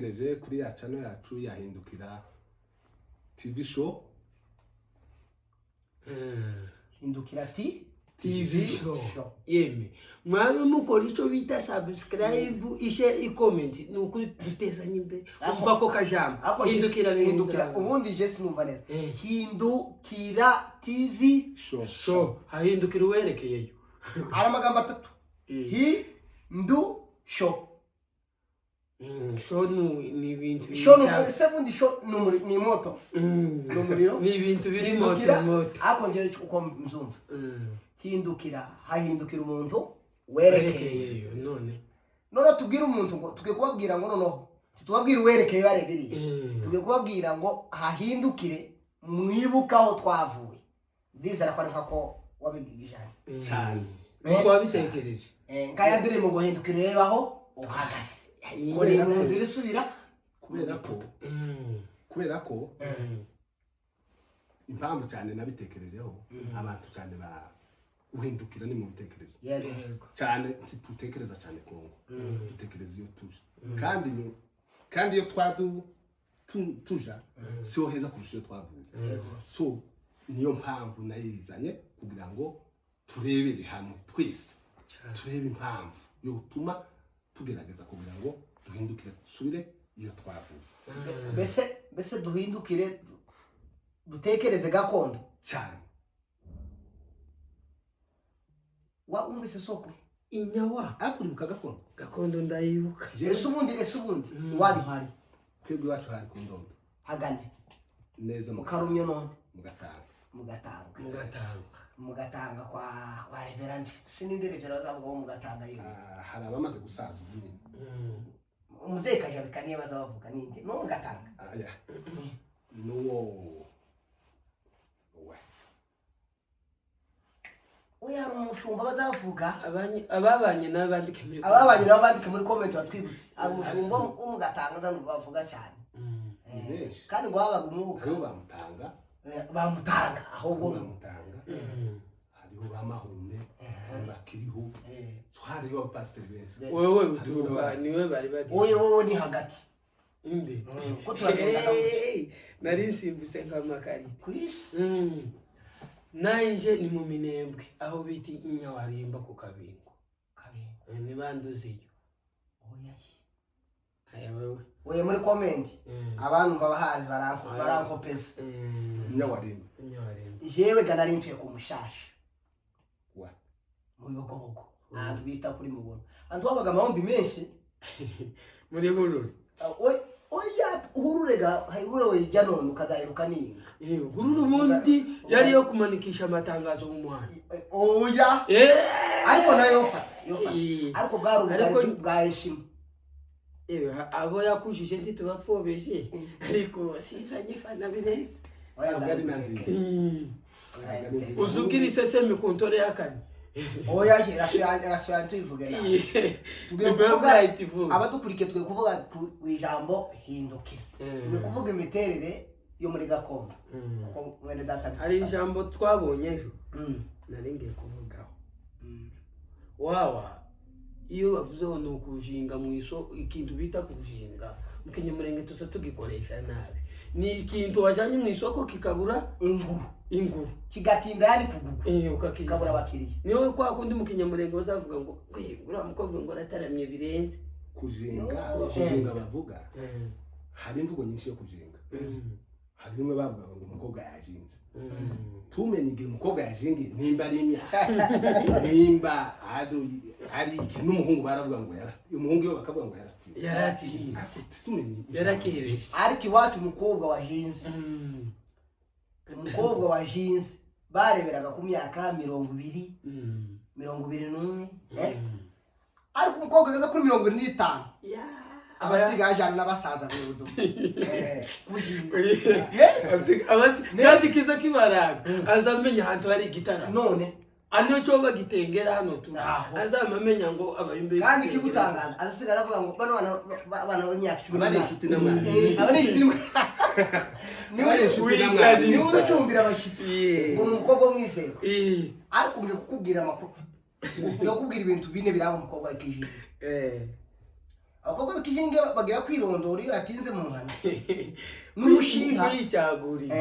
Turabategereje kuri ya channel yacu yahindukira TV show. Hindukira ti TV show. Show. Yeme mwabe mukora icyo bita subscribe, ishare, icomment, ni ukuri dutezanye imbere. Umva ko kajambo Ako hindukira. Hindukira ubundi je sinumva neza. Hindukira TV show. Show, hahindukira uwerekeyeyo. Hari amagambo atatu: hindu show. Show ni ibintu Show ni ese bundi show ni ni moto, ni umuriro. Ni ibintu biri moto. Hindukira. Moto. Ariko njyewe uko mzumva, hindukira hahindukira umuntu werekeye. Werekeyeyo none. Noneho tubwire umuntu ngo tugiye kubabwira ngo noneho tubabwire uwerekeye areberiye. Tugiye kubabwira ngo hahindukire mwibuke aho twavuye. Ndizera ko ari nkako wabigishije. Cyane. Nuko wabitekereje. Nkaya ndirimbo ngo hindukire urebe aho uhagaze, ngo ni mu nzira isubira. Kubera ko kubera ko impamvu cyane nabitekerejeho, abantu cyane ba uhindukira ni mu bitekerezo. Yego. Cyane ntitutekereza cyane Kongo, dutekereza iyo tuje, kandi kandi iyo twadu tuja siho heza kurusha iyo twavuye. So niyo mpamvu nayizanye kugira ngo turebere hamwe twese, turebe impamvu yotuma tugerageza kugira ngo duhindukire dusubire iyo twavuye. Mbese duhindukire dutekereze gakondo. Cyane. Wa wumvise soko? Inyawa. Ariko uribuka gakondo? Gakondo ndayibuka. Ese ubundi iwanyu hari? Twebwe iwacu hari ku Ndondo. Hagane? Neza mu Mukarumyo none? Mu Gatanga. Mu Gatanga. Mu Gatanga. Mu Gatanga kwa reverandi, sininde revera bazavuga wo mu Gatanga yewe. Ah, hari abamaze gusaza ubu nyine. Umuzehe Kajabika niyo baza bavuga, ninde no mu Gatanga? Aya n'uwo we. Oya, hari umushumba bazavuga. Ababanye n'abandike muri Ababanye nabo bandike muri comment batwibutse. Hari umushumba wo mu Gatanga zano bavuga cyane. Ni benshi. Kandi ngo habaga umwuka. Hariho bamutanga. Bamutanga ahubwo. Bamutanga, hariho ba Mahume bakiriho, hariho abapasiteri benshi. Wewe uturuka niwe bari bagize. Wowe wowe ni hagati. Inde? Ko turagendaga gutya. Hey, nari nsimbutse nk'amakarita. Ku isi. Nanje ni mu Minembwe aho bita Inyawarimba ku Kabingo. Kabingo. Nibanduziyo. Oya. Aya wewe. Oya, muri comment abantu babahazi barankopeza. Nyawarimba. Inyawarimba. Jewe ga nari ntuye ku Mushasha. Wa? Mu Bibogobogo ahantu bita kuri Mugono, ahantu habaga amahombi menshi. Muri Bururi? Oya, uhurure ga hurure wijya none ukazaheruka n'inka. Bururi ubundi yari yo kumanikisha amatangazo mu muhanda. Oya. Ariko nayo yofata yofata. Ariko bwari ubugari bwa heshima. Ewe, abo yakujije ntitubapfobeje, ariko sizanye fana bineza. Oya. Ntabwo ari nazi. Uzugira isesemi ku ntore ya kane. Oya, rasiyo tuyivuge nabi. Tugiye Tugiye kuvuga ivuga. Abadukurikiye, tugiye kuvuga ku ijambo hindukira. Tugiye kuvuga imiterere yo muri gakondo kuko mwene data Hari bidusabye. ijambo twabonye ejo nari ngiye kuvugaho. Wawa iyo bavuze ngo ni ukujinga mu isoko, ikintu bita kujinga mu Kinyamurenge tuza tugikoresha nabi, ni ikintu wajyanye mu isoko kikabura inguru. Inguru. Kigatinda yani kugugwa. Ukakizana. Kikabura abakiriya. Niyo kwa kundi mu Kinyamurenge bazavuga ngo: "Kwe, uriya mukobwa ngo arataramye birenze." Kujenga, kujenga bavuga, hari imvugo nyinshi yo kujenga. Hari rimwe bavugaga ngo umukobwa yajinze. Tumenye igihe umukobwa yajingiye, nimba ari imyaka, nimba ari iki. N'umuhungu baravuga ngo umuhungu iyo bakavuga ngo yaratiye. Yaratiye. Ariko tumenye ijambo. Yarakereje. Ariko iwacu umukobwa wajinze, umukobwa wajinze bareberaga ku myaka 20, 21, eh? Ariko umukobwa ageze kuri 25 abasigaye ajana n'abasaza mu budumu kujinga. Yes. Kandi kiza kibaranga azamenya ahantu hari igitaramo. None. Ano cyo bagitengera hano tu. Aho. Azamamenya ngo abayumbe. Kandi kigutangaza azasigara avuga ngo bano bana b'imyaka cumi Aba ari n'umunani. inshuti na mwarimu. Aba ari inshuti Aba ari inshuti na mwarimu. niwe ucumbira abashyitsi. Yeah. Ngo ni umukobwa w'umwizerwa. Ariko ngiye kukubwira amakuru, ngiye kukubwira ibintu bine biranga umukobwa w'ikijiji. Abakobwa b'ikijinge bagira kwirondora iyo yatinze mu muhana n'urushiha. Kwicyagurira.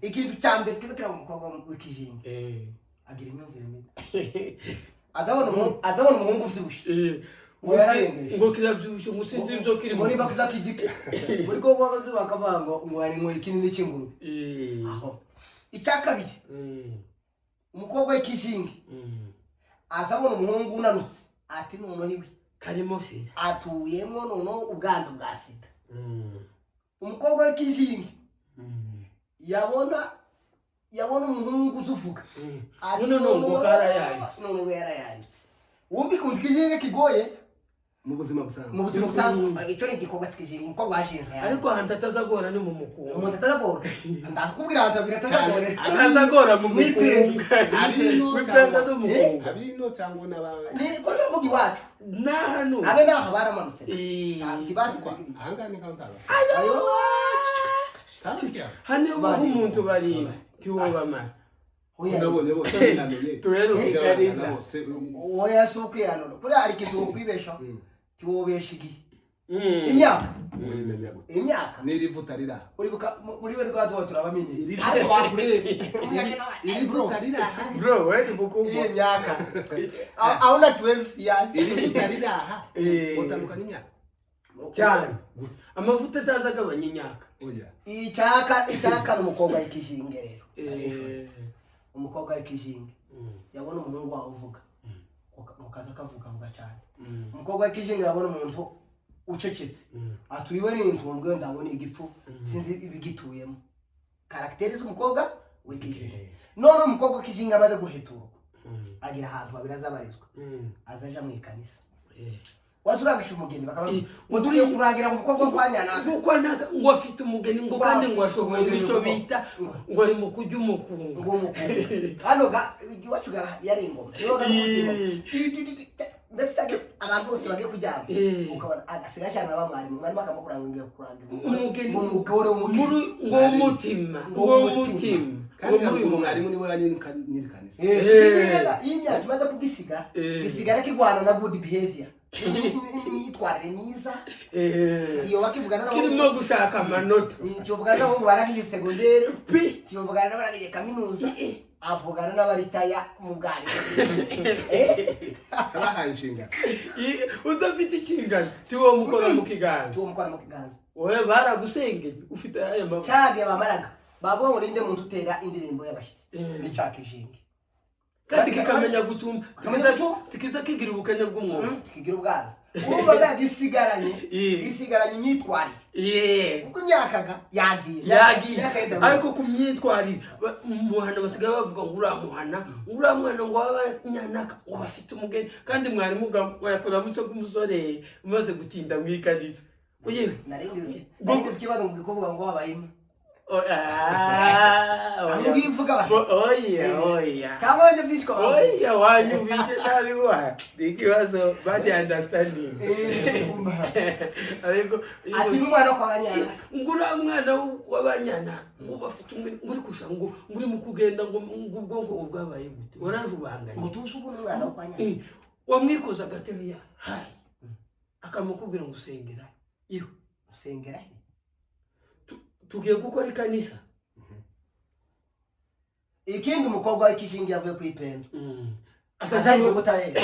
Ikintu cya mbere kiba kiranga umukobwa w'ikijinge, agira imyumvire mibi. Azabona umuhungu uvyibushe ngo yararengeje. Ngo kirabyibushe, ngo sinzi ibyo kiri. Ngo niba kiza kigike muri ko bakavuga ngo hari ngo ikinini cy'ingurube. Aho icya kabiri, umukobwa w'ikijinge azabona umuhungu unanutse, ati noneho iwe karimo sida. Atuyemo noneho ubwandu bwa sida. Umukobwa w'ikijinge yabona umuhungu uzuvuga, ati None ngo karayayutse. None we yarayayutse. Wumva ikuntu ikijinge kigoye mu buzima busanzwe. Mu buzima busanzwe, icyo ni igikorwa cy'ikijinge, umukobwa washinze yawe. Ariko ahantu atazagora ni mu mukunga. Umuntu atazagora, ndakubwira ahantu abiri atazagora. Atazagora mu Mwitende. mukunga. Abino. Mwitende Cyangwa n'umukunga. abino cyangwa n'abandi. Ni ko tuvuga iwacu. Na hano. Abe naho baramanutse, ntibasize. Ahangaha ni nkaho ntaba. Ayo. Hano iyo ubaha umuntu barira ntiwobamara. Oya. Nabonye bose namenye. Tuheruka ikanisa. Bose. Oya, si ukwihanura kuriya, hari ikintu wokwibeshaho, ntiwobesha igihe, imyaka. Uyimenya gute? Imyaka. N'iri vuta rira. Uribuka muri we rwa tuba turabamenye, ariko bakureba. Iri vuta rira. Bro, wewe mukunga. Iyi myaka aho na 12 years. Iri vuta rira aha. Utandukanye imyaka. Cyane, amavuta ataza agabanya imyaka. Oya. Icyaka ni umukobwa w'ikijinge rero. Umukobwa w'ikijinge yabona umuhungu wawe uvuga ukaza akavuga vuga cyane. Umukobwa w'ikijinge yabona umuntu ucecetse, atuye n'intumbwe, ndabona igifu, sinzi ibigituyemo. Caractère z'umukobwa w'ikijinge. None umukobwa w'ikijinge amaze guheturwa, agira ahantu habiri azabarizwa. Azaja mu ikanisa, wazurangisha umugeni, bakaba ngo tugiye kurangira umukobwa wo kwa Nyanaka. Ngo kwa Naka, ngo afite umugeni, ngo kandi ngo ashoboye icyo bita ngo ari mu kurya umukunga. Ngo umukunga hano ga iwacu ga yari ingoma. Niyo ga mbese cyangwa abantu bose bagiye kuryama, ukabona asigaye ashana na mwarimu, mwarimu akamukuranga, ngiye kurangira umugeni. Ngo umugore w'umukristo. Muri ngo w'umutima, ngo w'umutima, ngo Kandi muri uyu uyu mwarimu. Mwarimu niwe nyirikanisa. Ikijinga iyo imyaka imaze kugisiga, gisigara kigwana na good behavior, imyitwarire myiza. Iyo bakivugana Kirimo gushaka amanota. Ntiyovugana n'abahungu barangije segonderi, pi. ntiyovugana n'abarangije kaminuza, avugana n'abaritaya mu bwarimu. Abahaye inshingano. Udafite inshingano tiwomukora mu kiganza. Tuwo mukora mu kiganza. Wowe baragusengeye ufite aya maboko. Cyagiye bamaraga bavuga ngo ninde muntu utera indirimbo y'abashyitsi, ni cakijinge. Kandi kikamenya gucumba. Kikamenya gucumba. Kiza kigira ubukene bw'umwuga. Tukigira ubwaza, urumva bwa gisigaranye gisigaranye imyitwarire, kuko imyaka ga yagiye. Yagiye. Imyaka yenda. Ariko ku myitwarire, muhana basigaye bavuga ngo uriya muhana, ngo uriya mwana, ngo w'abanyanaka, ngo bafite umugeni. Kandi mwarimu yakuramutse k'umusore umaze gutinda mu ikanisa uyewe. Naringize ikibazo ngo kuvuga ngo wabayemo. Oya. Aho ugivuga Oya, oya. Cyangwa wenda byishwa. Oya, wanyumvise nabi, wa ni ikibazo bad understanding, ariko Ati n'umwana kwa banyana. Ngo uriya mwana w'abanyana ngo bafite umwe, ngo uri kusha, ngo uri mu kugenda, ngo ubwonko bwabaye gute, warazubanganye. Ngo tuzi ubu n'umwana wo kwa nyana. Wamwikoza agatebe ya hayi, akamukubwira ngo usengera iwe. Usengera he? Tugiye gukora ikanisa. Ikindi, umukobwa w'ikishingi yavuye ku ipendo Azaza azaje gutabera.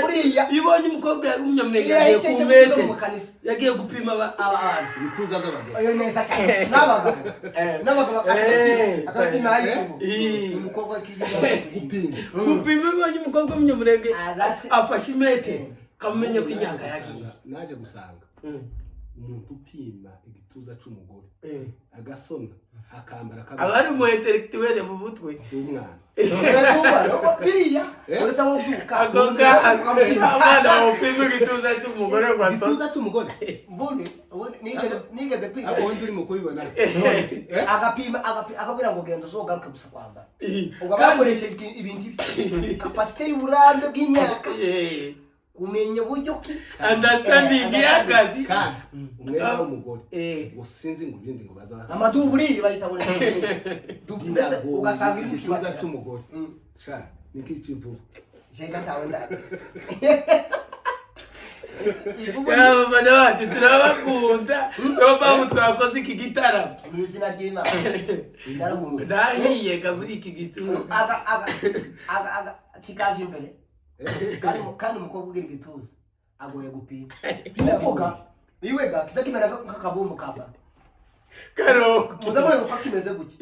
Buriya iyo ubonye umukobwa w'umunyamurenge iyo yagiye ku yahiteshe metero mu kanisa, yagiye gupima abantu Ibituza by'abagore. Ayo neza cyane, n'abagabo n'abagabo akapima ayitubu. Umukobwa w'ikishingi yavuye ku ipendo. Gupinga. Gupima, iyo ubonye umukobwa w'umunyamurenge afashe imetero, kamenya ko imyaka yagiye. Naje gusanga umuntu upima igituza c'umugore, agasona, akambara, Aba ari umu intellectuel mu mutwe. Si umwana. Biriya uretse aho ubyuka Ako abana bawupima igituza cy'umugore ngo asome. Igituza c'umugore. Mbone ubundi nigeze kwiga. Ariko wundi urimo kubibona. Agapima akabwira ngo genda uzogaruke gusa kwambara. Ubwo bakoresheje ibintu capacité y'uburambe bw'imyaka, kumenya uburyo ki Understanding y'akazi. Kandi umwenda w'umugore ngo sinzi ngo ibindi ngo baza Amaduburi bayita ngo ni duburi, mbese ugasanga iri mu igituza kibatira. c'umugore sha ni nk'ikivugo. Jega tawe ndati. Ivubu. Abafana bacu turabakunda, niyo mpamvu twakoze iki gitaramo. Ni izina ry'Imana. Narahuye. Nahiye muri iki gituza. Aga aga aga aga kikaje imbere. Kandi umukobwa ugira igituza agoye gupima, kuko iwe ga kiza kimera nk'akabumbu ka baro. Karoki. Muza mureba uko kimeze gutya,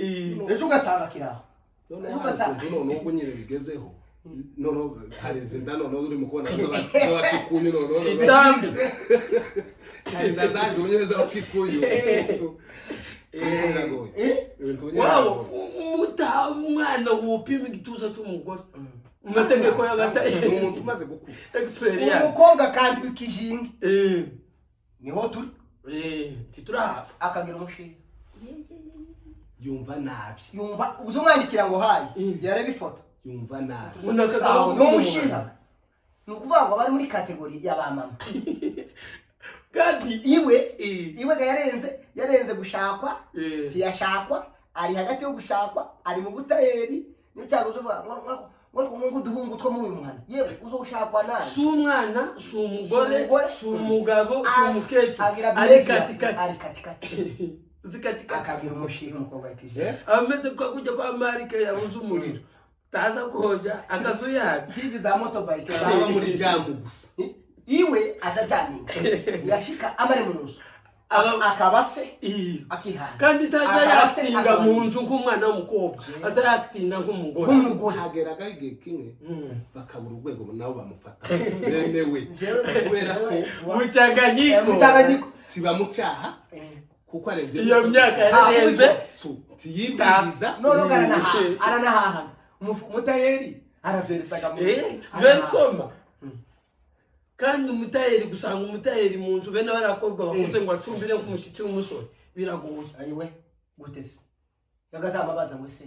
ejo ugasanga kiraho. Noneho hari ukuntu noneho ubwo nyine bigezeho, noneho hari izi nda, noneho uri mu kubona z'Abakikuyu, noneho Itambi. Hari inda zaje ubu nyine z'Abakikuyu. Biragoye. Ibintu nyine Wabo biragoye. umuta umwana wupima igituza cy'umugore mu mategeko y'abataye. Ni umuntu umaze gukura. Experience. Umukobwa kandi w'ikijingi niho turi. Titurahava. Akagira umushinga. Yumva nabi. Yumva uza umwandikira ngo hayi, yareba ifoto. Yumva nabi. Umuntu akagaba. Ni umushinga, ni ukuvuga ngo bari muri catégorie y'abamama. Kandi iwe iwe ga yarenze gushakwa. Ntiyashakwa, ari hagati yo gushakwa, ari mu butayeri. Niyo cyago uvuga ngo ngo uduhungu two muri uyu muhana, yewe uzo gushakwa nabi. Si umwana, si umugore, Si umugore. si umugabo, si umukecuru. Agira ari behavior, katikati. Ari katikati. Zikatikati. Akagira umushinga umukobwa w'ikijingi. Ameze ko kujya kwa marike yabuze umuriro taza koja akazuyaza. Nk'izi za motorbike. Baba muri jam gusa. Iwe azajaminga yashika amare mu nzu, akaba se akihaza. Kandi itaza Akaba se yakitinga akaba mu nzu nk'umwana w'umukobwa, aza yakitinga nk'umugore. Nk'umugore. Hageragaho igihe kimwe bakabura urwego nabo bamufata bemewe Jewe- kubera ko Muchanganyiko. Muchanganyiko. tibamucaha kuko arenze Iyo myaka yarenze. So, tiyibwiriza. Noneho aranahaha, aranahaha. Umutayeri araverisaga mu nzu. Bensoma kandi umutayeri, gusanga umutayeri mu nzu bene bariya bakobwa bakuze ngo acumbire nk'umushyitsi w'umusore biragoye. Ayiwe, gute se? Yagazamubaza ngo ese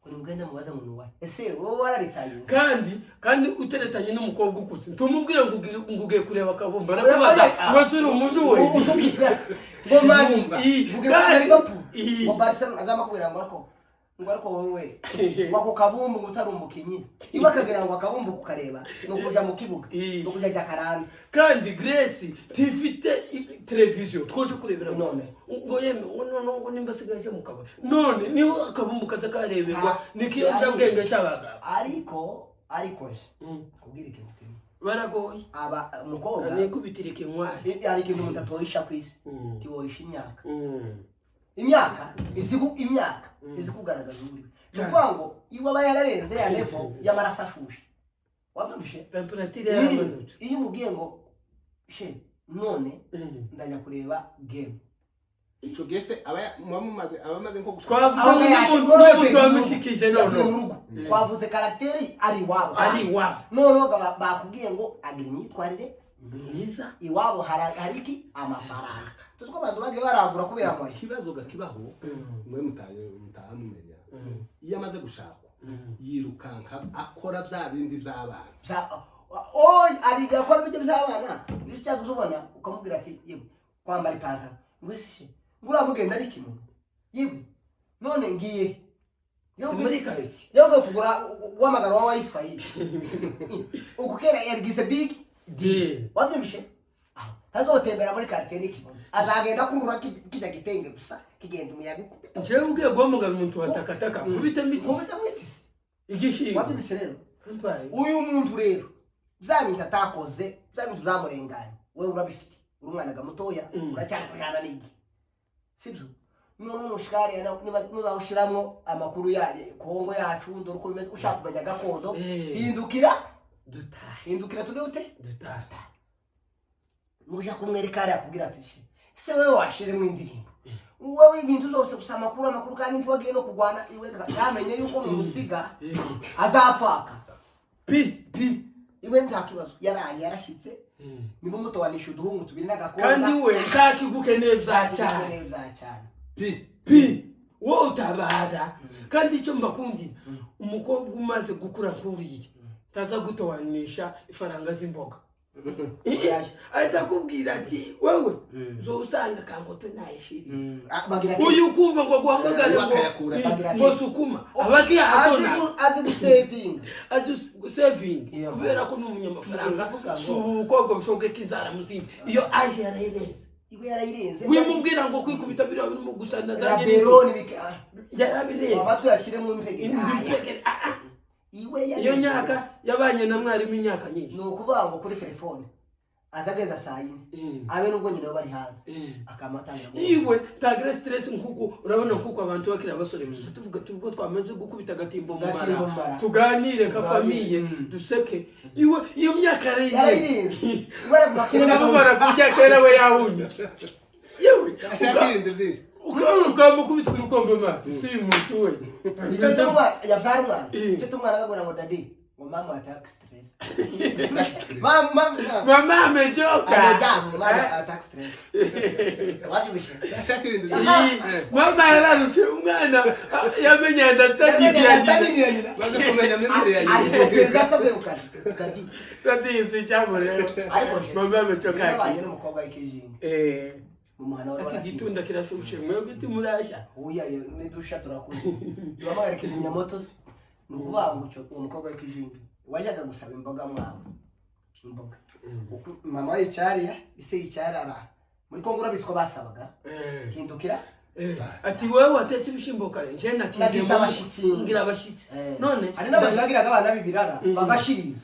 ngo nimugende mubaze ngo nuwahe, ese wowe wararitaye inzu? Kandi uteretanye n'umukobwa ukuze, ntumubwire ngo ugiye kureba akabumba, arakubaza ngo ese uri umuzi we? Uzubwira ngo mani vuge ko Liverpool ngo Barcelona, azamakubwira ngo ariko wowe ngo ako kabumbu ngo utari umukinyi, iwe akagira ngo akabumbu kukareba ni ukuja mu kibuga, ni ukuja Jakaranda. Kandi Grace tifite televiziyo twoje kurebera. None. Ngo yeme ngo none ngo nimba asigaye mu kabari, none niho akabumbu kaza kareberwa. Ni ikiyobyabwenge cy'abagabo. Ariko nje kubwira ikintu kimwe. Baragoye. Aba umukobwa Nikubitira ikinkwari. Hari ikintu umuntu atoyisha ku isi, tiwoyisha imyaka. Imyaka izi imyaka izi kugaragaza uburyo, ni ukuvuga ngo iwe aba yararenze ya level y'amaraso ashushe, wabyumvishe? Température yaramanutse. Iyo umubwiye ngo she none ndajya kureba game. Ico gihe se aba muba mumaze, aba amaze nko gushaka. Twavuga Aho ngo yashe- n'umuntu wamushikije yavuye none mu rugo, twavuze caractère ari iwabo. Ari iwabo. Noneho bakubwiye ngo agira imyitwarire myiza. Iwabo hari iki? Amafaranga. Tuzi ko abantu bagiye barangura kubera moya. Ikibazo gakibaho mwe mutaha mumenya, iyo amaze gushakwa yirukanka akora bya bindi by'abana. Oy, ariga akora ibyo by'abana. Nicyo cyaguze ubona ukamubwira ati yewe kwambara ipantaro, ngo ese she ngo uramugenda ari kimono, yewe none ngiye. Ni muri karitsiye. Yewe kugura guhamagara wa wifi uku kera yabigize big Deal. Wabyumvishe? Tazotembera muri quartier n'ikimono, azagenda akurura kijya gitenge gusa kigenda umuyaga ukubita. Njyewe ugiye guhamagara umuntu wa takataka, nkubite miti. Nkubita mwitisi. Igishingo. Wabyumvise rero? Mpaye. Uyu muntu rero bya bintu atakoze, bya bintu byamurenganye, wowe urabifite, uri umwana ga mutoya. Uracyari kujana n'igihe, sibyo? None umushikari nuzawushiramwo amakuru ya Kongo yacu, dore uko bimeze, ushaka kumenya gakondo, hindukira. Dutahe. Hindukira turi ute? Dutahe. Uja kumwereka hariya akubwira ati "She, se wewe washizemo indirimbo, wowe ibintu zose gusa amakuru amakuru, kandi ntiwagiye no kurwana." Iwe yamenye yuko mumusiga azapfaka. Pi. Pi iwe nta kibazo, yaraye yarashitse, niba umutobanisha uduhungu tubiri n'agakobwa. Kandi we ntakigukeneye bya cyane. Ntakigukeneye bya cyane. Pi. Pi wowe utabara. Kandi icyo mbakundira, umukobwa umaze gukura nk'uriya ntaza gutobanisha ifaranga z'imboga. Oya. Ahita akubwira ati wewe zo usanga kangote nayishiriye. Ah, bagira ati- Uyu kumva ngo guhamagare ngo Akayakura. Bagira ngo ati- sukuma abagiye azi azona azi gusevinga. Azi saving Iyo. kubera ko ni umunyamafaranga. Uvuga ngo- Si ubukobwa bushoboke ko inzara muzindi iyo aje yarayirenze. Iwe yarayirenze. Wimubwira ngo kwikubita biriya birimo gusa na za rabero n'ibiki, ah. yarabirenze. Amatwi yashyiremo impege. Impeke, ah, ah. Iwe Iyo yarenze. myaka yabanye na mwarimu imyaka nyinshi. Ni ukuvuga ngo kuri telefone azageza saa 4, abe nubwo nyina we bari hanze, akama atangira Iwe ntagira stress nkuko urabona nkuko abantu bakiri abasore tuza tuvuga tubwo twamaze gukubita agatimbo mu Agatimbo mu mara mara. tuganire nka Tuganire. famille duseke. Iwe iyo myaka yarayirenze. Yarayirenze. Iwe aravuga ko Nabo barakurya kera we yahunye yewe. Ashaka ibintu byinshi. Ukamukubita urukombe mazi si uyu muntu we. Nicyo gituma yabyara umwana, nicyo gituma umwana akabwira ngo daddy, ngo mama attack stress, mama, mama. Mama amechoka. Amejaa, mama attack stress, wabyumvise? Ashaka ibintu byinshi. Mama yararushe umwana yamenye understanding Yamenye ya understanding nyina. ya nyina. Maze kumenya memory ya Ariko nyina. perezida asabwe gukana daddy. Daddy si cyamo rero. Ariko je Mama amechoka. nabanye n'umukobwa w'ikijinga mu muhana wari Ati waratinze. igitunda kirashushe mwebwe timurashya. Oya, nidusha turakuze duhamagara kizimyamoto se. Ni ukuvuga ngo uwo mukobwa w'ikijinga wajyaga gusaba imboga mwawe, imboga. Mama yicyariya ise yicyarara muri Kongo, urabizi ko basabaga hindukira. Ati wowe watetse ibishyimbo kare nje natinze. Nagize abashitsi. Ngira abashitsi none. Hari n'abantu bagiraga abana b'ibirara bagashiriza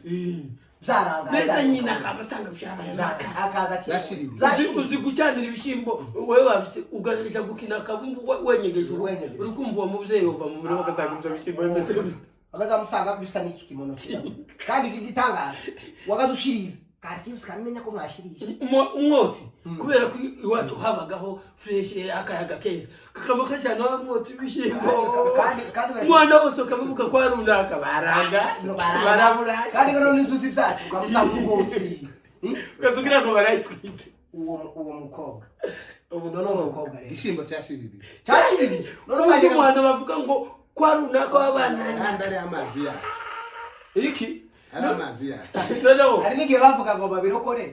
byarangaye. Mbese nyina akaba asanga byabaye nakare. Akagati. Zashiririye. Uzi gucanira ibishyimbo wowe wabise uganisha gukina akabumbu wenyegeje uruhu. Wenyegeje. Uri kumva uwo mubyeyi uva mu murima ugasanga ibyo bishyimbo bimeze bite. Bakazamusanga bisa n'iki kimono kirabura kandi igitangaza wagaze ushiriza karitsiye ukamenya ko mwashirije. Umwotsi kubera ko iwacu habagaho fresh akayaga keza kakaba kajyana wa mwotsi w'ibishyimbo. Kandi Umwana wose ukabivuga ko ari runaka baranga barabura. Kandi noneho n'inzuzi byacu ukamusanga umwotsi. Ukazugira ngo barayitwite. Uwo mukobwa, noneho uwo mukobwa rero Igishyimbo cyashiririye. Cyashiririye noneho uburyo bajyaga umuhanda bavuga ngo kwa runaka w'abana. Kandi ari amazi yacu. Iki? Ari amazi yacu. Noneho hari n'igihe bavuga ngo babirokore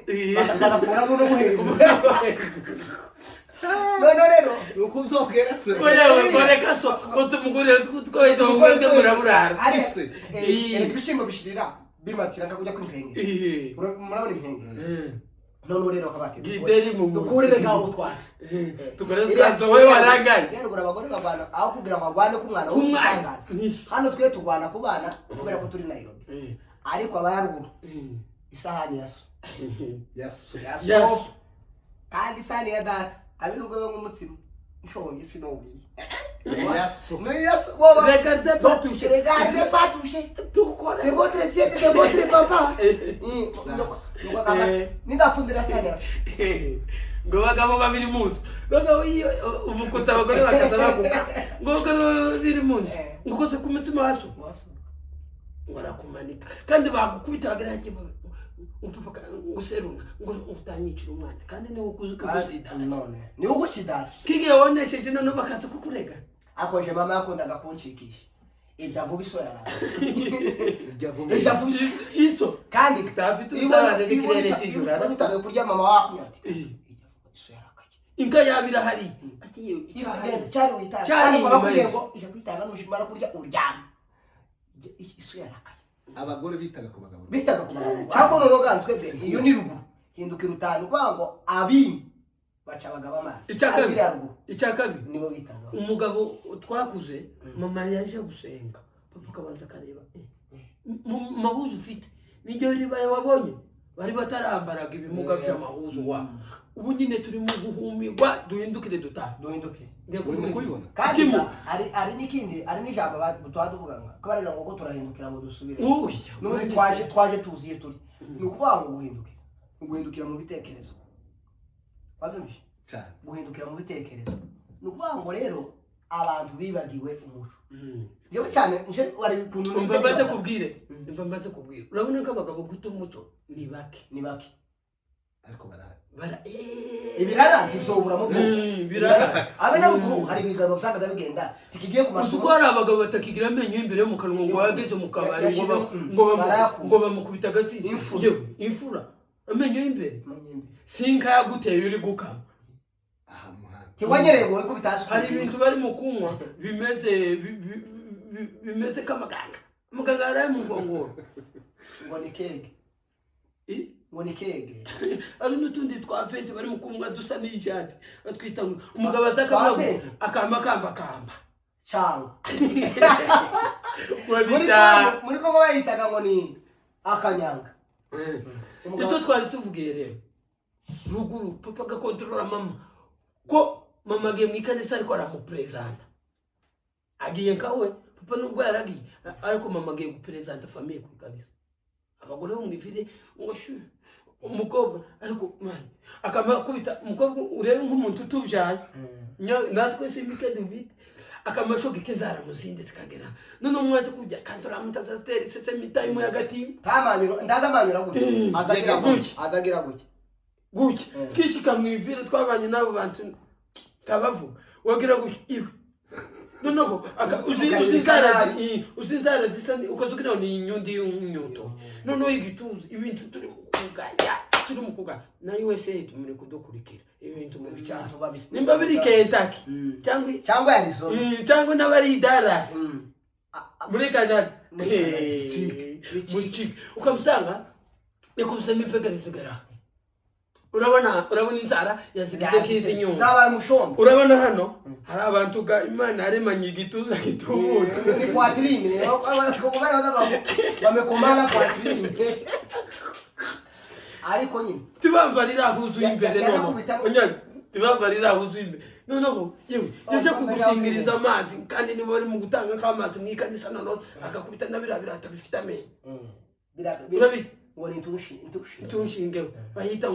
bagakuramo no guhera. Noneho rero Ni ukubyogera se. Oya ngo so ko tumugurire twahita mwebwe muraburara. Hari Ese. erega ibishyimbo bishirira bimatira nka kujya kw'impenge. Murabona impenge? Noneho rero bakaba bati Giteri mu dukurire ngaho utwaje. Tukore twazo wowe warangaye. Rero ruguru abagore barwana aho kugira ngo barwane ku mwana Ku mwana. w'umutangaza. Nisho. Hano twe turwana ku bana kubera ko turi Nairobi, ariko abayaruguru isahani ya so Yaso. ya Ya so kandi isahani ya data abe nubwo banywa umutsima nshonje sinowuriye. Yaso. Ni ya so wowe. Regardez pas toucher. Regardez pas toucher. Tukore. C'est votre assiette de votre papa. Nindafundira isahani ya so. Ngo bagabo babiri mu nzu noneho iyo ubukuta abagore bakaza baguka ngo abagore babiri mu nzu ngo ukoze ku mutsima wa so ngo arakumanika kandi bagukubita bagira ngo papa ngo seruna ngo utanyicira umwana kandi niwe ukuze ukagusida. None ni ugusida. Kigiye wonesheje noneho bakaza kukurega. Akoje mama yakundaga kunshikisha ibyo vuba iso yaraye. Ijya vuba. Ibyo vuba iso kandi Utafite usabane n'ikirere cy'ijuru. Ubona kurya mama wakunywa ati ijya vuba iso yarakaye. Inka yaba irahari ati yewe icyahari. Cyari witanga Cyari kandi inyuma bakubwiye y'inzu. ngo ijya kwitanga nushimara kurya uryama iso yarakaye. Abagore bitaga ku bagabo. Bitaga ku bagabo ariko noneho ganzwe be iyo ni ruguru hindukira utanu kuvuga ngo abini baca abagabo amazi. Icya kabiri. Ariko iriya ruguru Icya kabiri nibo bitagaho. Umugabo twakuze mama yaje gusenga papa akabanza akareba mu mahuzu ufite niryo ribaye wabonye bari batarambaraga ibimuga by'amahuzu wa ubu nyine turimo guhumirwa duhindukire dutaha. Duhinduke. Ngiye Urimo kuvuga kubibona? Kandi Timu. hari n'ikindi hari n'ijambo tuba tuvuga ngo ko baragira ngo ko turahindukira ngo dusubire Oya, n'ubundi twaje tuzi iyo turi. Ni ukuvuga ngo guhindukira mu bitekerezo, wabyumvise? Cyane. Guhindukira mu bitekerezo ni ukuvuga ngo rero abantu bibagiwe umuco. Yewe cyane nje wari ukuntu Umva mbaze kubwire, umva mbaze kubwire, urabona ko abagabo guta umuco ni bake. Ni bake. Ariko barahari. Bara Ibirara ntizoburamo bwo. Birara. Abe na ruguru hari ibigabo byagaga bigenda tikigiye ku Uzi masomo. ko hari abagabo batakigira amenyo y'imbere yo mu kanwa ngo yageze mu kabari ngo Yashyizemo- ngo barayakura. ngo bamukubita agatsi. Imfura. Yewe, imfura. Amenyo y'imbere. Amenyo. Sinka yaguteye uri gukama. Aha muhanda. Tiwanyereye ngo ikubita hasi. Hari ibintu bari mu kunywa bimeze bimeze k'amaganga, amaganga yaraye mu nkongoro. Ngo ni kege. Eh? Ngo ni kege. Hari n'utundi twa venti bari mu kunywa dusa n'ishati, batwita ngo umugabo aza Twa akavuga ngo venti? Akamba kamba kamba. Cyangwa Ngo ni muri cya Kongo, muri Kongo bayitaga ngo ni akanyanga. Umugabo- Icyo twari tuvugiye rero ruguru, papa agakontorora mama ko mama agiye mu ikanisa, ariko aramuperezanta agiye nkawe. Papa nubwo yaragiye, ariko mama agiye guperezanta famille ku ikanisa, abagore bo mu ivire ngo shu umukobwa, ariko man akamakubita umukobwa urebe nk'umuntu utubyaye. Natwe simike dubite akamashoka k'inzara muzindi zikagera none mwaje kurya kandi uramutazatera isesemi tayimu hagati. Ntamaniro ndazamanira gutya. Azagira gutya. gutya, azagira gutya. Gutya kishika mu ivire twabanye n'abo bantu tabavuga wagira gutya iwe noneho uzi inzara uzi inzara zisa ukaza ugira ngo ni inyundi y'imyuto, noneho igituza ibintu turi mu kugaya, turi mu kugaya na USA tumuri kudukurikira ibintu mu bicyaro. Ibintu babi- Nimba biri Kentucky cyangwa cyangwa Arizona. Cyangwa n'abari i Dallas, muri Canada. Muri Canada. Mu Chike ukamusanga yakubisemo ipega risigara, urabona inzara yazigize nk'izi nyuma. Zabaye umushombo. Urabona hano hari abantu ga Imana yaremanye igituza gitubutse. Ni poitrine bamekomana poitrine, ariko nyine Tibambarira huzuye imbere noneho. Onyango, tibambarira huzuye imbere noneho yewe yaje kugusingiriza amazi, kandi niba bari mu gutanga nk'amazi mu ikanisa, noneho agakubita na biriya birato bifite amenyo. Urabizi? Ngo ni intushi intushi. Tunshingeho bayita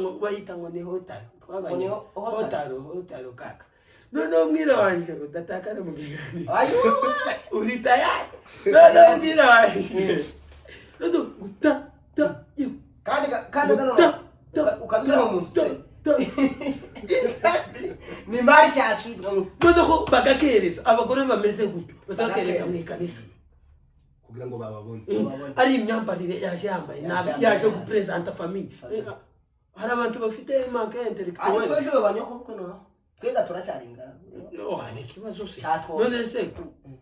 ngo ni hotaro twabanye. Ngo ni hotaro. Hotaro hotaro kaka, noneho mwira wanje ngo datakare mu kiganiro. Ayo. Uri tayari? Noneho mwira wanje noneho ngo ta ta yewe. Kandi Ngo nanone ta ta ukabyina mu nzu ta ta. Ni mari cyashi. Noneho bagakereza abagore bameze gutyo, bazakereza mu ikanisa. Kugira ngo bababone. Bababone. Ari imyambarire yaje yambaye nabi. Yaje yambaye Yaje nabi. guperezanta famille. Hari abantu bafite manque Ariko intellectuelle. ejo banyoko kuko noneho twega turacyari ingaragu. Oh, hari ikibazo se? Cyatwoga. None se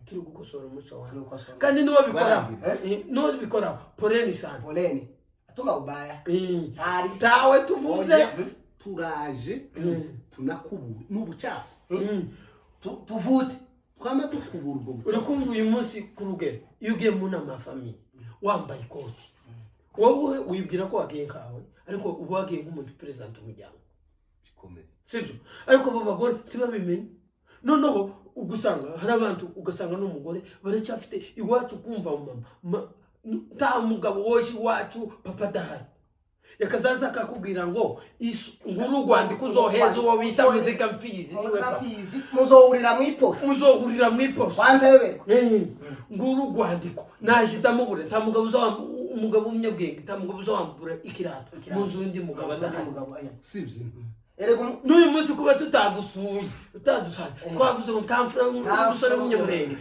turi gukosora umuco wawe. Turi gukosora. Kandi n'uwabikora Barambwira. N'uwabikora poleni sana. Poleni atuma ubaya. Ntari. Tawe tuvuze. Oya, turaje tunakubura n'ubucafu. Tuvute. Twama dukubura ubwo Uri bucafu. kumva uyu munsi ku rugero iyo ugiye mu nama ya famille wambaye ikoti, wowe wibwira ko wagiye nkawe, ariko uba wagiye nk'umuntu perezida umuryango. Bikomeye. Sibyo? Ariko abo bagore ntibabimenye, noneho ugasanga hari abantu, ugasanga n'umugore baracyafite iwacu kumva mama nta mugabo woje iwacu papa adahari, yakazaza akakubwira ngo nguru urwandiko uzoheza uwo bita muziga mfizi niwe papa. Murabizi muzohurira mu iposho. Muzohurira mu iposho. Kwanza yoberwa. Nguru urwandiko naje ndamubura, nta mugabo uzawambura, umugabo w'umunyabwenge, nta mugabo uzawambura ikirato mu nzu y'undi mugabo adahari. Sibyo? Erega N'uyu munsi kuba tutagusuye utadusanze, twavuze ngo nta mfura y'umusore w'umunyamurenge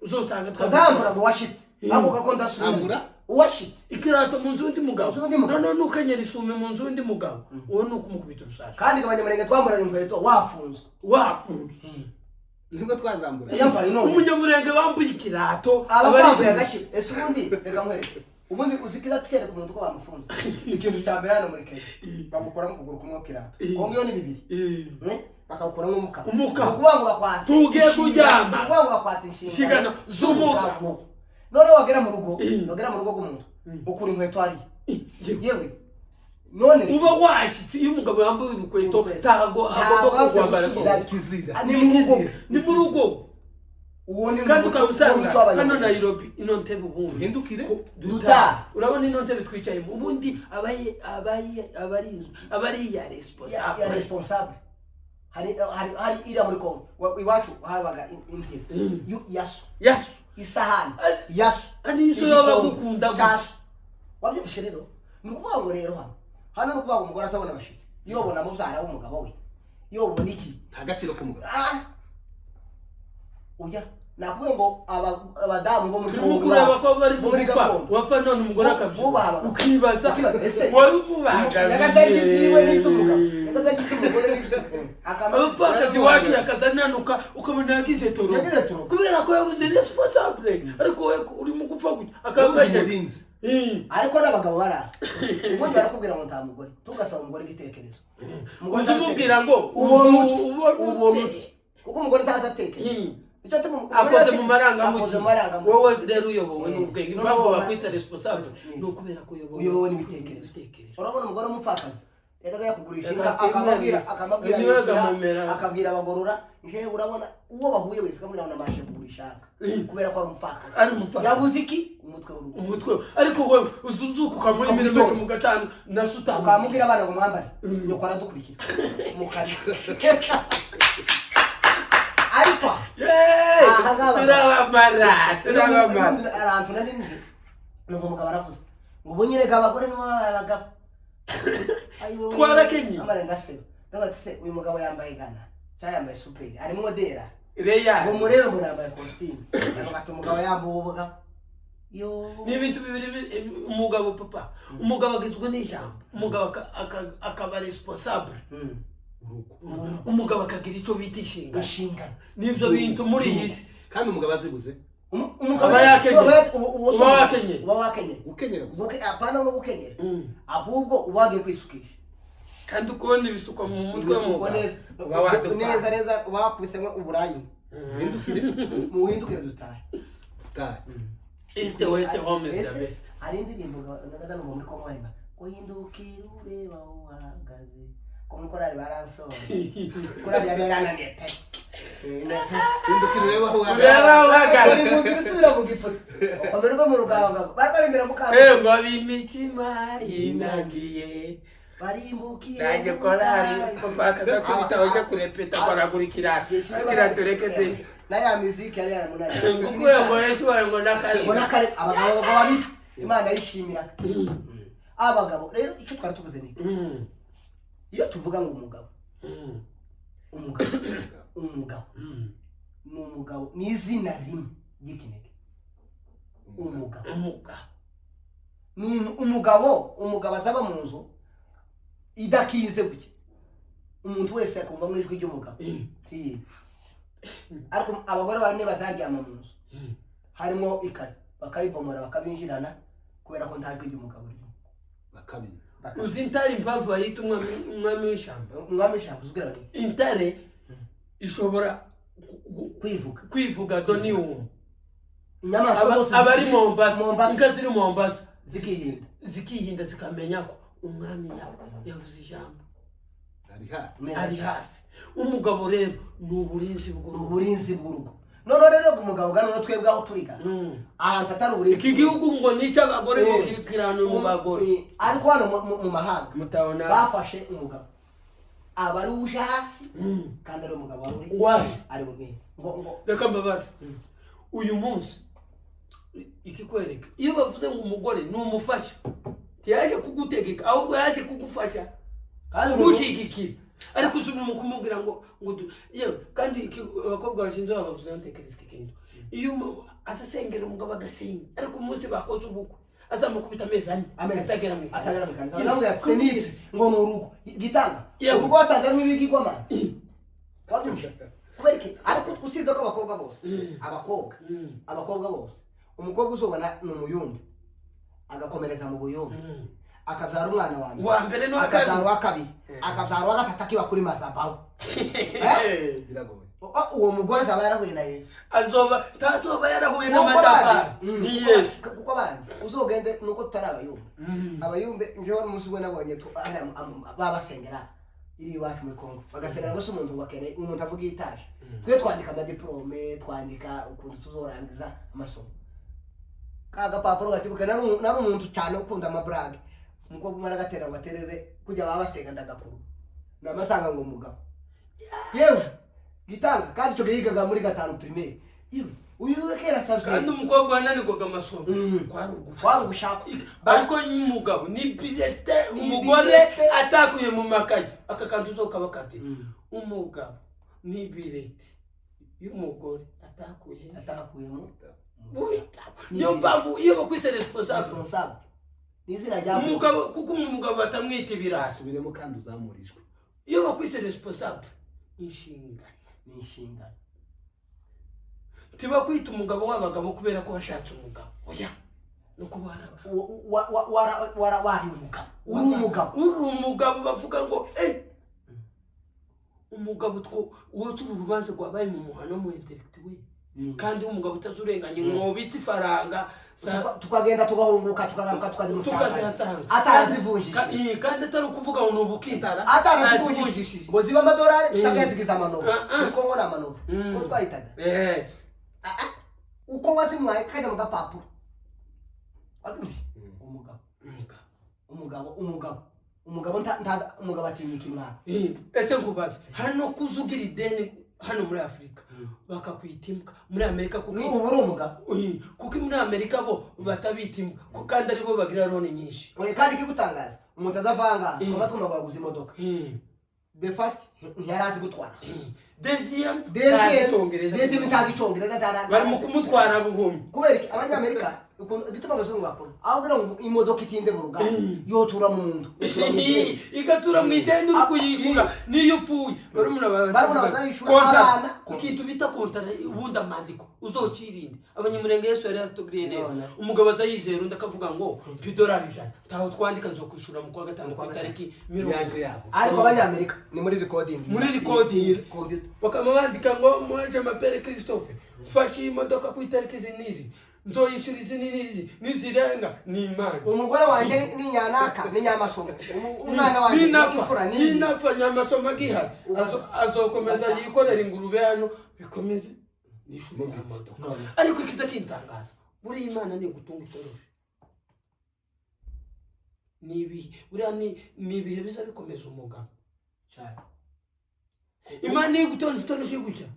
uzosanga kazambura ngo washitse ako gako ndasubira. Ambura? Uwashitse. Ikirato mu nzu y'undi mugabo. Mu nzu y'undi mugabo. Noneho nukenyera isume mu nzu y'undi mugabo, uwo ni ukumukubita urusashe. Kandi abanyamurenge twamburanye inkweto wafunzwe. Wafunze. Nibwo twazambura. Yambaye none. Umunyamurenge wambuye ikirato aba aba ari- kwambuye agaciro. Ese ubundi reka nkwereke, ubundi uzi kiza kereka umuntu ko bamufunze, ikintu cya mbere hano muri Kenya bagukuramo ukuguru kumwe kirato, kongo iyo ni bibiri. Bakagukuramo umuka. Umuka. Ni ukuvuga ngo bakwatse Tugiye kuryama. Ni ukuvuga ngo bakwatse Inshingano z'umugabo. None wagera mu rugo, wagera mu rugo rw'umuntu ukura inkweto hariya. Yewe none Uba washyitse iyo umugabo yambaye urukweto Urukweto. ntago Ntabwo agomba afite kurwambara. gusubira. Kizira. Ni mu rugo. Ni mu rugo. Uwo ni Kandi umuco- ukaba usanga umuco w'abanyamurenge. hano Nairobi ino ntebe ubundi Duhindukire. Duta. Urabona ino ntebe twicayemo, ubundi abari iya Ya responsable. Responsable hari iriya muri Kongo. Iwacu habaga intebe yaso. Yasu. Isahani yaso. Ari izo yaba agukunda gusa. Cyaso wabyumvishe rero, ni ukuvuga ngo rero hano ni ukuvuga ngo umugore azabona abashyitsi yobona mubyara w'umugabo we, yobona iki. Nta gaciro k'umugabo. Ah, oya. Nakuvuga ngo abadamu bo muri Turimo Kongo kureba iwacu, ko bari bo muri gupfa, gakondo. wapfa none umugore akabyibuha, Bubaha abagabo. ukibaza Ukibaza, ese wari ububangamiye. Yagaze iby'iwe n'iby'umugabo, yagaze iby'umugore n'iby'umugabo. Abapfakazi wacu yakazananuka, ukabona yagize toro, Yagize toro. kubera ko yabuze responsable. Ariko we urimo gupfa gutya, Yabuze akaba umurinzi. Ariko n'abagabo bari aho, ubundi barakubwira ngo nta mugore, tugasaba umugore igitekerezo. Umugore Uzi umubwira ngo ubona uti ubona ubona ute. Uti kuko umugore ntazi atekereza. Icyo atuma umugore Akoze mu atekereza- marangamutima. Akoze mu marangamutima. Wowe rero uyobowe n'ubwenge. No, Impamvu no, bakwita responsable ni ukubera ko uyobowe Uyobowe n'ibitekerezo. N'ibitekerezo. Urabona umugore w'umupfakazi yajyaga yakugurisha Reka inka, akamabwira twimane. akamabwira Niwe abikira, akamumera. akabwira abagorora. Njewe urabona uwo bahuye wese akamubwira ngo nabashe kugurisha inka kubera ko ari umupfakazi. Ari umupfakazi. Yabuze iki? Umutwe w'urugo. Umutwe. Ariko wowe uzuzuka ukamuri Ukamutora. imirimo mu gatanu na sutamu. Ukamubwira abana ngo mwambare, nyoko aradukurikira mukari. Ariko Yeee! Aha ngaba. Turabamara, turabamara. Ahantu nari ndi numva umugabo aravuze ngo ubu nyine ga abagore nibo babaye abagabo. Ayi wowe. Twarakenye. Amara ndaseba, ndavuga ati se uyu mugabo yambaye gana cyangwa yambaye superi arimo dera Reya. ngo murebe ngo yambaye kositimu, ndavuga ati umugabo yambaye ubugabo yo. Ni ibintu bibiri umugabo, papa, umugabo agizwe n'ijambo, umugabo akaba responsable, Urugo. umugabo akagira icyo bita inshingano. Inshingano. N'ibyo bintu muri iyi si. Kandi umugabo azibuze Umugabo Aba yakenyeye. Uba Uba wakenyeye. Uba wakenyeye. Gukenyera gusa. Apana no gukenyera, ahubwo uba wagiye kwisukisha. Kandi ukubona ibisukwa mu mutwe Ibisuko w'umugabo neza. Uba wadupfa. Neza neza, uba wakubisemo uburayi. Hindukire. Muhindukire dutahe. Tahe. East, west, home is the Ese, best. Hari indirimbo nagaza numva muri Kongo hariba ngo hindukire ureba aho uhagaze, ko muri korali baransohoye, korali yari yarananiye pe. Pe. Hindukire urebe aho uhagaze. Urebe aho uhagaze. Uri mu nzira usubira mu giputa ukomerwa mu rugangabo bari barimbira mu kantu. Eh, ngo ab'imitima yinagiye Barimbukiye. Naje korali, papa akaza kubita baje kurepeta baragurikira, agira tureke de. Na ya miziki yari yaramunaniye. Ngukuye ngo Yesu wawe ngo nakare. Ngo nakare. Abagabo babiri Imana yishimira. Abagabo rero, icyo twari tuvuze ni iki? Iyo tuvuga ngo umugabo, umugabo, umugabo ni umugabo, ni izina rimwe ry'ikinege, umugabo. Umugabo. Ni umugabo. Umugabo azaba mu nzu idakinze gutya, umuntu wese akumva mu ijwi ry'umugabo. Ti. Ariko abagore bane bazaryama mu nzu harimo ikayi, bakayibomora, bakabinjirana kubera ko nta jwi ry'umugabo ririmo. Bakabiba. Uzi intare impamvu bayita umwami w'ishyamba? Umwami w'ishyamba uzwi ni Intare ishobora kwivuga. Kwivuga doni uwo Inyamaswa zose abari Mombasa, Mombasa. Inka ziri Mombasa zikihinda. Zikihinda, zikamenya ko umwami yavuze ijambo. Ari hafi. Ari hafi. Umugabo rero ni uburinzi bw'urugo. Uburinzi bw'urugo. Noneho rero umugabo gano no twebwe aho turi gana ahantu atari uburinzi. Iki gihugu ngo ni icy'abagore, ngo kirikirano mu bagore. Ariko hano mu mahanga mutabona bafashe umugabo aba ari uje hasi kandi ari umugabo wari uri Wapi? ari mu ngo Reka mbabaze uyu munsi, ikikwereka iyo bavuze ngo umugore ni umufasha, ntiyaje kugutegeka, ahubwo yaje kugufasha, Kandi kugushyigikira. Ariko uzi umuntu kumubwira ngo yewe kandi abakobwa bashinze babavuze ntekereza iki kintu, iyo azasengera umugabo agasenga, ariko umunsi bakoze ubukwe azamukubita amezi 4 Amezi. atagera mu ikanisa. Atagera mu ikanisa. Namubwira ati se niki ngo ni urugo gitanga. Yewe. Urugo wasanze harimo ibigirwamana wabyumva kubera iki? Ariko usibye ko abakobwa bose, abakobwa, abakobwa bose, umukobwa uzobona ni umuyumbi agakomereza mu buyumbi, akabyara umwana wa mbere, Uwa mbere n'uwa akabyara kabiri. uwa kabiri, akabyara uwa gatatu, akiba kuri mazabawu. Biragoye. Uwo mugore azaba yarahuye na Yesu. Azoba tatoba yarahuye Kuko n'amatafari abandi- ni Yesu. Kuko abandi uzogende nuko tutari abayumbe. Abayumbe njyewe umunsi umwe nabonye hariya babasengera iri iwacu muri Kongo, bagasengera ngo se umuntu ngo akeneye umuntu avuga itaje. Twe twandika amadiplome, twandika ukuntu tuzorangiza amasomo, ka gapapuro gatibuka. Nari umuntu cyane ukunda amaburage. Umukobwa umwe aragatera ngo aterere kujya baba basenga, ndagakuru namasanga ngo umugabo yewe gitanga, kandi icyo gihe yigaga muri gatanu primaire. Yewe uyu we kera Kandi savye umukobwa wananirwaga amasomo kwari ugushaka. Kwari ugushaka. Ariko umugabo ni birete. Ni Umugore birete. atakuye mu makayi aka kantu uzokaba kati umugabo ni birete. Y'umugore atakuye Atakuyemo. Mu bitabo. Niyo mpamvu iyo bakwise responsable, Responsable ni izina rya umugabo, kuko umugabo batamwita ibirasi. Asubiremo kandi uzamura ijwi. Iyo bakwise responsable, inshingano. Ni inshingano. Ntibakwita umugabo w'abagabo kubera ko washatse umugabo, oya, no kuba Wari umugabo, uri umugabo. Uri umugabo, bavuga ngo umugabo two woca uru rubanza rwabaye mu muhano mu intellectuel, kandi umugabo utazurenganye mwobitse ifaranga Tukagenda, tugahunguka, tukagaruka, tukazimusanga tukazihasanga atarazivunjishije. Kandi atari ukuvuga ngo ni ubukita. Atarazivunjishije ngo zibe amadolari, dushaka yazigize amanova. Ah, ah. Muri Kongo ni amanova. Uko twahitaga. Uko wazimuhaye kajya mu gapapuro, wabyumvise? Umugabo. Umugabo. Umugabo, umugabo, umugabo, ntaza umugabo atinyika imwana. Ese nkubaze, hano kuzugira ideni hano muri Afurika bakakwita imbwa, muri Amerika kuko N'ubu uri umugabo. Kuko muri Amerika bo batabita imbwa, kandi aribo bagira loan nyinshi. Oya, kandi ikigutangaza, umuntu azavanga twaba twumva ngo yaguze imodoka, the first ntiyari azi gutwara. Deuxième ntazi icyongereza. Deuxième ntazi icyongereza, Bari mu kumutwara buhumyi. Kubera iki? Abanyamerika ukuntu igituma abazungu bakora, aho kugira ngo imodoka itinde mu ruganda, yotura mu ndu, yotura mu ideni. Igatura mu ideni, uri kuyishyura niyo upfuye barumuna bawe. Barumuna bazayishyura, Kontara. abana. Ikintu bita kontara, ubundi amandiko uzocirinde. Abanyamurenge Yesu yari yaratubwiye neza. None. Umugabo aza yizera undi, akavuga ngo mpa idolari 100, taho twandika, nzokwishyura mu kwa gatanu ku itariki 30. Yaje yabo. Ariko abanyamerika ni muri recording. Muri recording. Computer. Bakaba bandika ngo mwaje mapere Christophe, mfashe iyi modoka ku itariki izi n'izi, nzoyishyura izi n'izi, nizirenga ni Imana. Umugore wanjye ni nyanaka, ni nyamasomo. Umwana wanjye ni Ninapfa imfura ni ninapfa nyamasomo agihari, azokomeza yikorera ingurube hano, bikomeze nishyure ya modoka. None. Ariko ikiza kintangaza, buriya Imana ni gutunga itoroshe, ni ibihe, buriya ni ibihe biza bikomeza umugabo. Cyane. Imana iyo igutonze itoroshi gutya,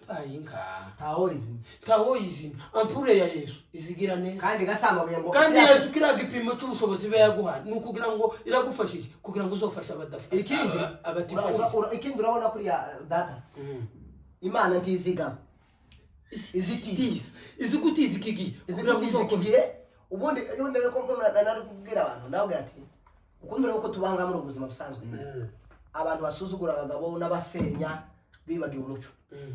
mbaye inka. Ntawo izina. Ntawo yizima, ampure ya Yesu izigira neza. Kandi gasamabuye ngo Kandi Yesu kiriya gipimo cy'ubushobozi iba yaguhaye ni ukugira ngo iragufashije kugira ngo uzofashe Ikindi abatifashije. Ikindi urabona kuriya data, Imana ntizigama, izitiza. Tiza, izi gutiza iki gihe kugira ngo Izigutiza iki uzokore. gihe. Ubundi rero ko nari kubwira abantu, nababwira ati ukundi rero ko tubanga muri ubu buzima busanzwe, abantu basuzugura abagabo n'abasenya bibagiwe umuco.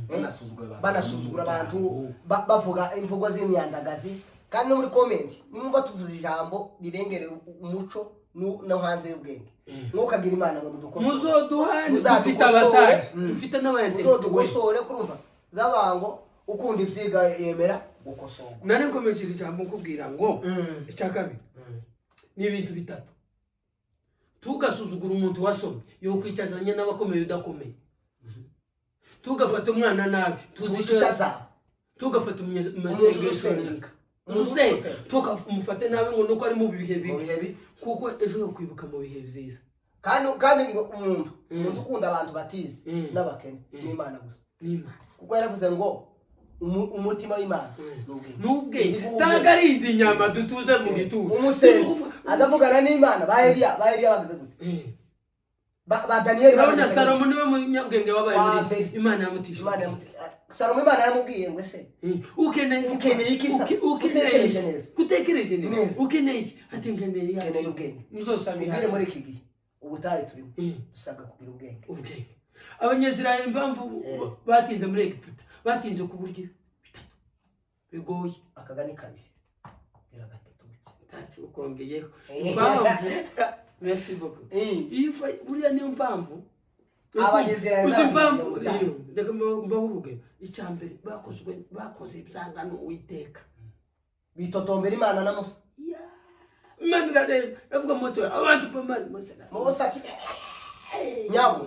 Banasuzugura abantu. Banasuzugura abantu, bavuga imvugo z'imyandagazi. Kandi no muri comment nimwumva tuvuze ijambo rirengereye umuco no hanze y'ubwenge, ntukagira Imana ngo mudukosore. Muzoduhane, dufite Muzadukosore. abasaje, dufite n'abaintellectuel. Muzodukosore. Kurumva zabango ukunda ibyiga yemera gukosorwa. Nari nkomeje iri jambo nkubwira ngo icya kabiri ni ibintu bitatu: tugasuzugura umuntu wasomye, yokwicazanye n'abakomeye udakomeye; tugafata umwana nabi, tuzica tuzicaza; tugafata Umuntu umusengesho usenga. ninka Umuntu usenga, usenga. Tukamufate nabi ngo nuko ari mu bihe Mu bibi, bihe bibi. Kuko ejo yo kwibuka mu bihe byiza. Kandi ngo umuntu ukunda abantu batize n'abakene n'Imana gusa. N'Imana. Kuko yaravuze ngo umutima w'Imana ni ubwenge. N'ubwenge. Izi Ntabwo ari izi nyama dutuze mu gituro. Umusenzi adavugana n'Imana, ba Eliya bagize gute? Ba Daniyeli Urabona bagize gute? Salomo niwe munyabwenge wabaye Wa muri mbere. isi, Imana yamutishije. Imana Salomo, Imana yaramubwiye ngo ese Ukeneye Ukeneye iki sa? Ukeneye Utekereje neza. Kutekereje neza. Neza. Ukeneye iki? Ati nkeneye ya Ukeneye ubwenge. Muzosaba. Ubwire muri iki gihe ubutayu turimo, dusabwa kugira ubwenge. Ubwenge. Abanyazirayeli impamvu batinze muri Egiputa, batinze ku buryo bitatu bigoye. Akagani kabiri gira gatatu. Ntacyo ukongeyeho impamvu, merci beaucoup. Iyo buriya niyo mpamvu Abanyazirayeli uzi batinze impamvu mu butayu. Iyo, reka mbahe urugero. Icya mbere bakozwe, bakoze ibyangano Uwiteka. Bitotombera Imana na Musa. Ya, Imana irareba, iravuga Mose we, abantu pamari Mose Mose ati nyabo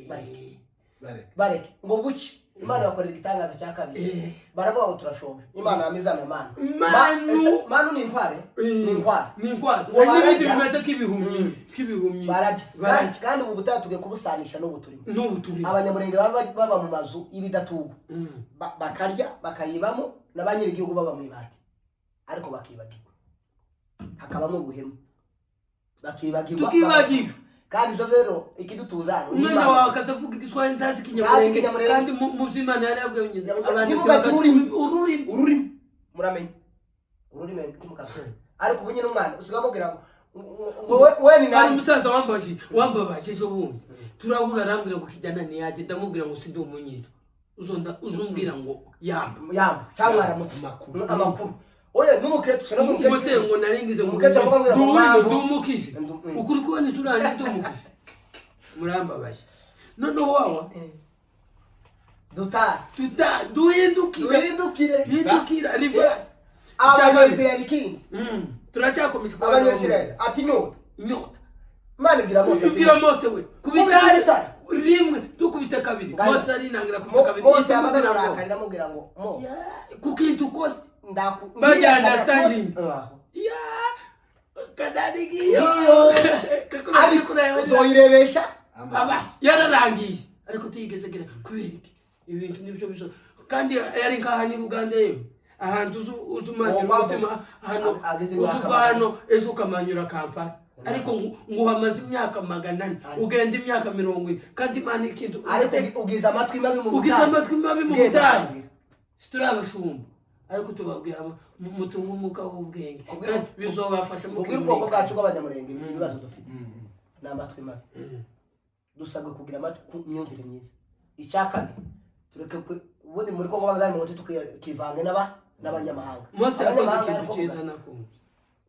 bareke. Bareke. Bareke ngo buke, Imana bakorera igitangaza cya kabiri. Baravuga ngo turashonje, Imana yamizana manu. Manu. Manu ni inkware, ni inkware. Ni inkware. Ngo Hari n'ibindi bararya. bimeze nk'ibihumyi. Bararya. Bararya. Kandi ubu butayu tugiye kubusanisha n'ubu turimo. N'ubu turi Abanyamurenge baba mu mazu y'ibidatugwa, bakarya bakayibamo, na ba nyir'igihugu baba mu ibati, ariko bakibagirwa, hakabamo ubuhemu, bakibagirwa. Tukibagirwa. Kandi ibyo rero ikidutuza ni Umwana Imana. wawe akaza avuga Igiswahili ntazi Ikinyamurenge. Ntazi Ikinyamurenge. Kandi mu by'Imana yari yabwiye abantu Ntimugature ururimi. Ururimi. Ururimi, muramenye ururimi ntimugature. Ariko ubu nyine umwana usigaye amubwira ngo we ni Hari nani? umusaza wambabaje ejo bundi turahura, arambwira ngo kijyana ntiyaje. Ndamubwira ngo sindi umunyindo uzonda uzumbwira ngo yamba. Yamba cyangwa aramutse. Amakuru. Amakuru, oya, n'umukecuru Ngo se n'umukecuru. ngo naringize ngo Umukecuru aramubwira ngo duhuri ngo mambo. ndumukije. Ukuri kubona isura yanjye ndumukije, murambabaje noneho wawa. Dutara. Tuta duhindukire. Duhindukire. Hindukira, reverse. Abanyayisirayeli ikindi. Turacyakomeza kubana. Abanyayisirayeli ati inyota. Inyota. Imana ibwira Mose ati, Ibwira Mose we Kubita kubita ibitare. rimwe, tukubita kabiri. Ngaya. Mose arinangira kubita kabiri. Mose Yesu yamaze amubwira ngo, kurakara, aramubwira ngo mo "Ya, ku kintu kose ndaku Bajya understanding. Aho. Ya kadari ngiyo." Ngiyo. Ariko uzoyirebesha. Aba yararangiye ariko tiyigeze gira kubera iki ibintu nibyo biso kandi yari nkaha ni Uganda yewe ahantu uzumanyura Uwo umutima hano. Ageze iwaka Uzuva hano ejo ukamanyura Kampala, ariko nguhamaze imyaka 400, ugenda imyaka 40, kandi Imana ikintu Ariko ugize amatwi mabi mu Ugize butayu. amatwi mabi mu Genda butayu. akabwira. Turi abashumba ariko tubabwira mutunge umwuka w'ubwenge kandi bizobafasha mu Ubwira ubwoko bwacu bw'Abanyamurenge ibibazo dufite ni amatwi mabi. Dusabwa kugira amatwi ku myumvire myiza. Icya kabiri, tureke ubundi muri Kongo bazanye ngo tukivange n'abanyamahanga. Mose yakoze Abanyamahanga ikintu ariko cyiza nakunze.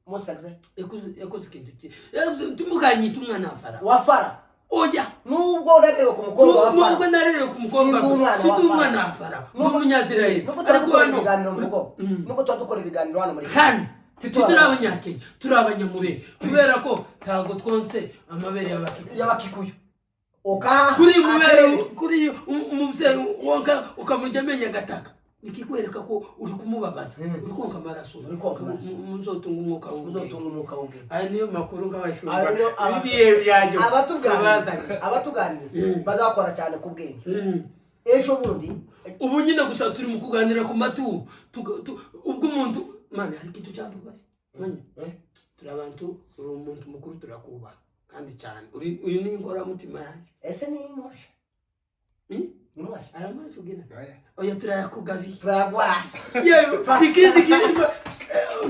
Mose yakoze Yakoze ikintu cyiza. Yavuze, ntimukanyite umwana wa Farawo. Wa Fara. Oya. Nubwo narerewe ku mukobwa wa Nubwo Fara, narerewe ku mukobwa sindi umwana wa sindi Farawo. umwana wa Farawo, ndi Umunyazirayeli. Nubwo tuba Ariko dukora hano ibiganiro mvugo, nubwo tuba dukora ibiganiro hano muri hano Tituri turi Abanyakenya, turi Abanyamurenge kubera ko ntabwo twonse amabere y'Abakikuyu. Y'Abakikuyu ukaha Kuri mubere akarere. Kuri umubyeyi wonka ukamurya amenyo agataka, nikikwereka ko uri kumubabaza. Uri konka amaraso. Uri konka amaraso. Muzotunga umwuka w'ubwenge. Uzotunga umwuka w'ubwenge. Aya niyo makuru nk'abashumba Ayo niyo b'ibihe byanjye Abatuganiriza, abatuganiriza bazakora cyane ku bwenge. Ejo bundi Ubu nyine gusa turi mu kuganira ku maturo. Ubwo umuntu mani hari ikintu cyambabaje. Mani, turi abantu, uri umuntu mukuru, turakubaha kandi cyane. Uyu ni inkoramutima yanjye. Ese ni mwasha? Ni mwasha? Aya maso ugira, oya, turayakugabiye. Turayagwaye. Yewe, ikindi kintu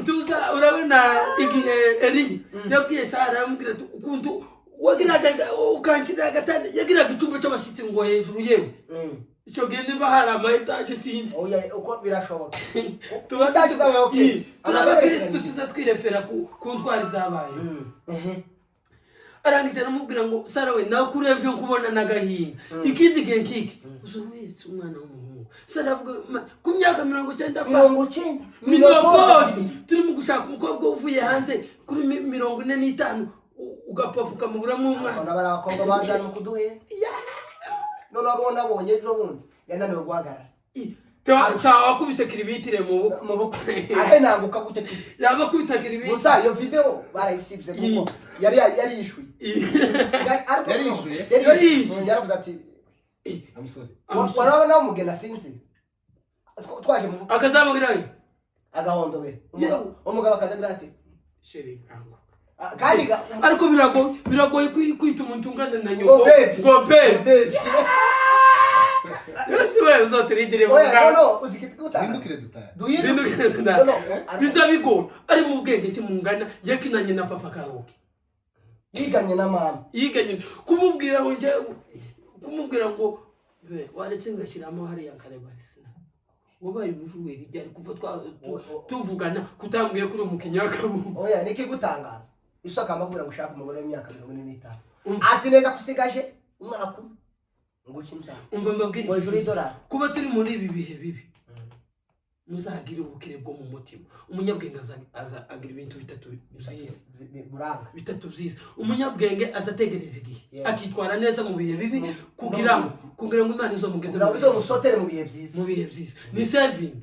tuza urabona igihe Eliya yabwiye Sara, aramubwira ati ukuntu wagiraga ukanshyirira agatanda, yagiraga icyumba cy'abashyitsi ngo hejuru yewe. Icyo gihe niba hari ama étage sinzi. Oya, uko birashoboka. Tuba Étage zabaye okay. Turi abakirisitu, tuza twirefera ku ntwari zabaye. Arangije aramubwira ngo Sara we, nawe kurebye nkubona n'agahinda, ikindi gihe nk'iki uzuwitse umwana w'umuhungu. Sara avuga ku myaka 90 pa 90. Ménopause, turimo gushaka umukobwa uvuye hanze kuri 45, ugapapa ukamuburamo umwana. Abana bari abakobwa bazana mu kuduhe. Noneho uwo nabonye ejo bundi yananiwe guhagarara. Wakubise kiribitire mu bukwe. Mu bukwe ahenanguka gutya. Yaba akubita kiribitire. Gusa iyo video barayisibye kuko yari yishuye. Ariko Yari yishuye? Yari Yari yishuye. yishuye. Yaravuze ati I'm sorry. Warabona umugeni asinze twaje mu Akazamubwira agahondobera. Yewe. Umugabo akazagira ati chéri kanguka. "Ah, kandi Ariko biragoye kwita umuntu ungana na Ngo nyoko baby. ngo baby. Baby. Yesu we, uzotirindire mu Oya, no bwawe. no uzikitutanga. Hindukire dutahe. Duhindukire. Duhindukire. No, no. Biza bigora ari mu bwenge kimungana yakinanye na papa Karoke. Yiganye na mama. Yiganye kumubwira ngo njye kumubwira ngo be waretse ngashyiramo hariya nkareba sina wabaye umujuweri ryari kuva tuvugana kutambwiye kuri umukinnyi w'akabuga. Oya, nikigutangaza iso akamba ngo ushaka umugore w'imyaka 45 Umva. azi neza ko usigaje umwaka umwe ngo uce imbyaro. Umva mbabwire. Ngo hejuru y'idolari. Kuba turi muri ibi bihe bibi, muzagire ubukire bwo mu mutima. Umunyabwenge aza agira ibintu bitatu byiza. Buranga. Bitatu byiza. Umunyabwenge azategereza igihe akitwara neza mu bihe bibi kugira ngo Imana izomugeze Kugira mu ngo bihe uzomusotere mu bihe byiza. Mu bihe byiza ni saving.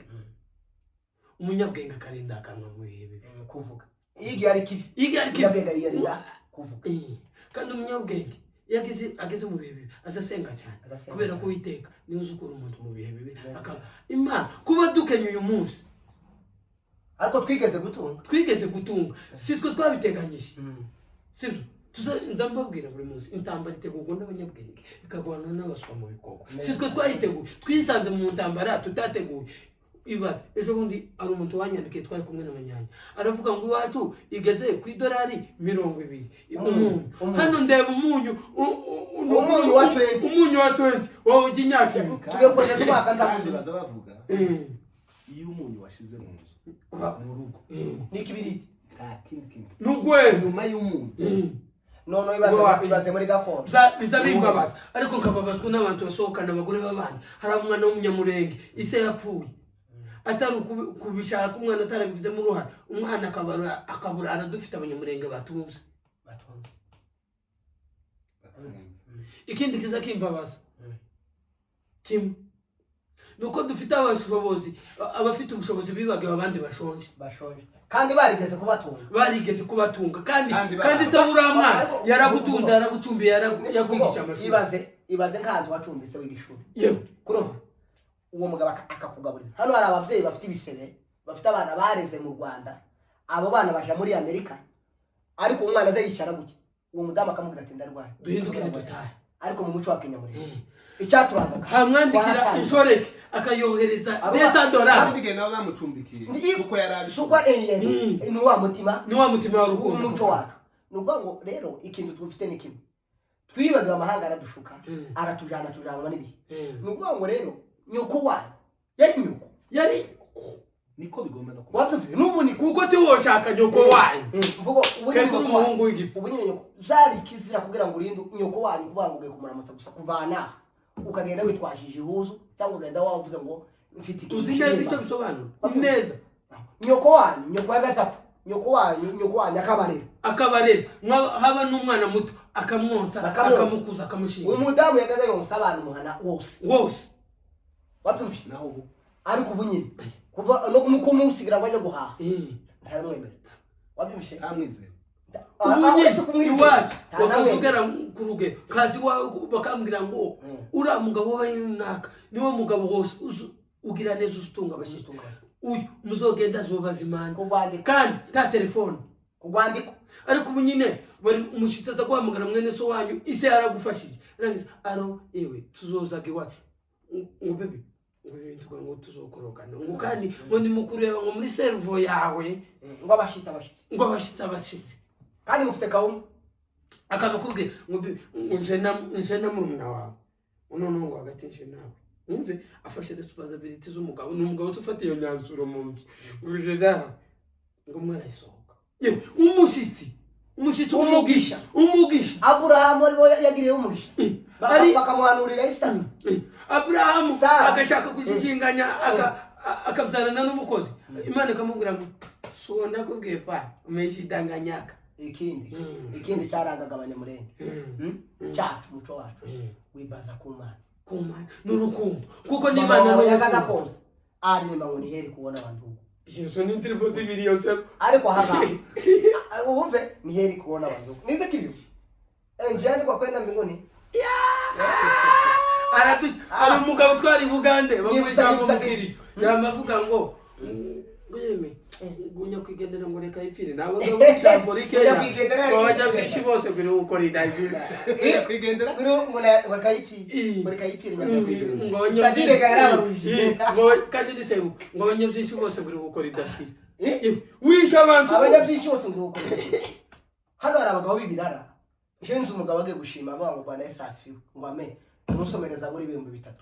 Umunyabwenge akarinda akanwa mu bihe bibi. Kuvuga iyo igihe ari kibi. Iyo ari kibi. Umunyabwenge aririnda kuvuga. Kandi umunyabwenge iyo ageze mu bihe bibi azasenga cyane. Azasenga Kubera ko cyane. Uwiteka niwe uzi ukura umuntu mu bihe bibi akaba Imana. Kuba dukenye uyu munsi, Ariko twigeze gutunga. Twigeze gutunga, si twe twabiteganyije, sibyo? Nza mbabwira buri munsi, intambara itegurwa n'abanyabwenge ikagwana n'abaswa mu bikorwa. Si twe twayiteguye, twisanze mu ntambara tutateguye. Ibaze ejo bundi hari umuntu wanyandikiye, twari kumwe n'abanyanya, aravuga ngo iwacu igeze ku idolari 20 umunyu. Umunyu. Hano ndeba umunyu Umunyu wa 20. Umunyu wa 20 wowe ujya imyaka 2. Tugiye kohereza umwaka Kandi ntakuzi. baza bavuga iyo umunyu washize mu nzu, mu rugo, N'ikibiriti. nta kindi kintu N'ugwego. nyuma y'umunyu. None Wacu. ibaze muri gakondo. Biza bimbabaza, ariko nkababazwa n'abantu basohokana abagore b'abandi. Hari umwana w'umunyamurenge ise yapfuye atari kubishaka, umwana atarabigizemo uruhare, umwana akaburara. Dufite abanyamurenge batunze. Batunze. Batunze. Ikindi kiza kimbabaza kimwe ni uko dufite abashobozi, abafite ubushobozi bibagiwe abandi bashonje. Bashonje kandi barigeze kubatunga. Barigeze kubatunga kandi Kandi kandi se uriya mwana Ariko- yaragutunze, yaragucumbiye, yakwigisha amashuri. Ibaze nk'ahantu wacumbitse wiga ishuri. Yewe. Kurumva uwo mugabo akakugaburira. Hano hari ababyeyi bafite ibisebe, bafite abana bareze mu Rwanda, abo bana baja muri Amerika, ariko umwana aze yicara gutya, uwo mudamu akamubwira ati ndarwaye. Duhindukire dutahe. Ariko mu muco wa kinyamurenge icyaturangaga Hamwandikira twarasanze. inshoreke akayohereza Abo $200. Kandi igihe nabo bamucumbikiye kuko yari Sukwa abishoboye. Ni wa mutima. Ni wa mutima w'urukundo. Umuco wacu ni ukuvuga ngo rero ikintu dufite ni kimwe: twibagiwe, amahanga aradushuka, aratujana, tujanwa n'ibihe. Ni ukuvuga ngo rero nyoko wanyu yari nyoko. Yari. Niko bigomba no kuba. Watuvuze n'ubu ni Kuko tiwoshaka nyoko wanyu. Mvugo ubu nyine Keko uri nyoko wanyu. umuhungu w'igifu. Ubu nyine nyoko zari kizira kugira ngo urinde nyoko wanyu, kuvuga ngo ugiye kumuramutsa gusa, kuvana aha ukagenda witwajije ihuzu cyangwa ugenda wavuze ngo mfite ikintu Uzi neza nshima. icyo bisobanura neza. Nyoko wanyu, nyoko y'agasafu, nyoko wanyu, nyoko wanyu akabarera. Akabarera. Haba n'umwana muto akamwonsa. Bakamwonsa. Akamukuza, akamushinga. Umudamu yagaze yonsa abana umuhana wose. Wose. Watumvise? Naho ubu Ariko ubu nyine kuva no kumusigira ngo ajye guhaha ntabimwemerera. Wabyumvise? Ntamwizeye. Ubu nyine Uretse kumwizera, iwacu ntanamwemera. bakavugana ku rugero kazi iwawe, bakambwira ngo uriya mugabo w'abanaka niwe mugabo wose ugira neza, utunga abashyitsi, uyu muzogenda azobaza imana. Kugwandika. Kandi nta telefone. Kugwandika. Ariko ubu nyine bari umushyitsi aza guhamagara mwene so wanyu, ise yaragufashije, arangiza aro yewe tuzozaga iwacu ngo bebe ngo ibintu ngo tuzokorogana ngo kandi ngo ni mukureba ngo muri cerveau yawe. Ngo abashyitsi, abashyitsi. Ngo abashyitsi, abashyitsi. Kandi mufite kawunga. Akanakubwira ngo bebe ngo nje na murumuna wawe ngo noneho ngo hagati nje nawe wumve afashe responsibility z'umugabo, ni umugabo ufata iyo myanzuro mu nzu ngo nje nawe ngo mwarayisohoka yewe umushyitsi, umushyitsi, umugisha, umugisha. Aburahamu aribo yagiriyeho umugisha. Bakamuhanurira Isaka. Aburahamu Sara. agashaka kujijinganya akabyarana n'umukozi, Imana ikamubwira ngo suwo ndakubwiye pa umeshidanganyaka. Ikindi ikindi cyarangaga abanyamurenge, cyacu, umuco wacu wibaza ku Mana. Ku Mana n'urukundo, kuko Mama n'Imana wawe yagaga n'urukundo. Kose aririmba ngo ni heri kubona abantu. Yesu ni indirimbo zibiri yose. Ariko ahangaha wumve ni heri kuona abantu nize kilio njiani kwa kwenda mbinguni. Hari umugabo utwara i Bugande bamuha ijambo Nibutsa- mukiri yamavuga ngo yeme ngo nyakwigendera ngo reka yipfire nawe ngo ijambo rikeya. Nyakwigendera reka ngo abanyabyinshi bose biri gukora idajura. Kwigendera. Ngo ngo reka yipfire nyakwigendera. Ngo Sadire yarabaruje. ngo kandi nisebu ngo abanyabyinshi bose biri gukora idashira wishe abantu. Abanyabyinshi bose ngo ukora. Hano hari abagabo b'ibirara. Nje nzi umugabo agiye gushima avuga ngo Bwana Yesu asifiwe, ngo amen, umusomere Zaburi 3000,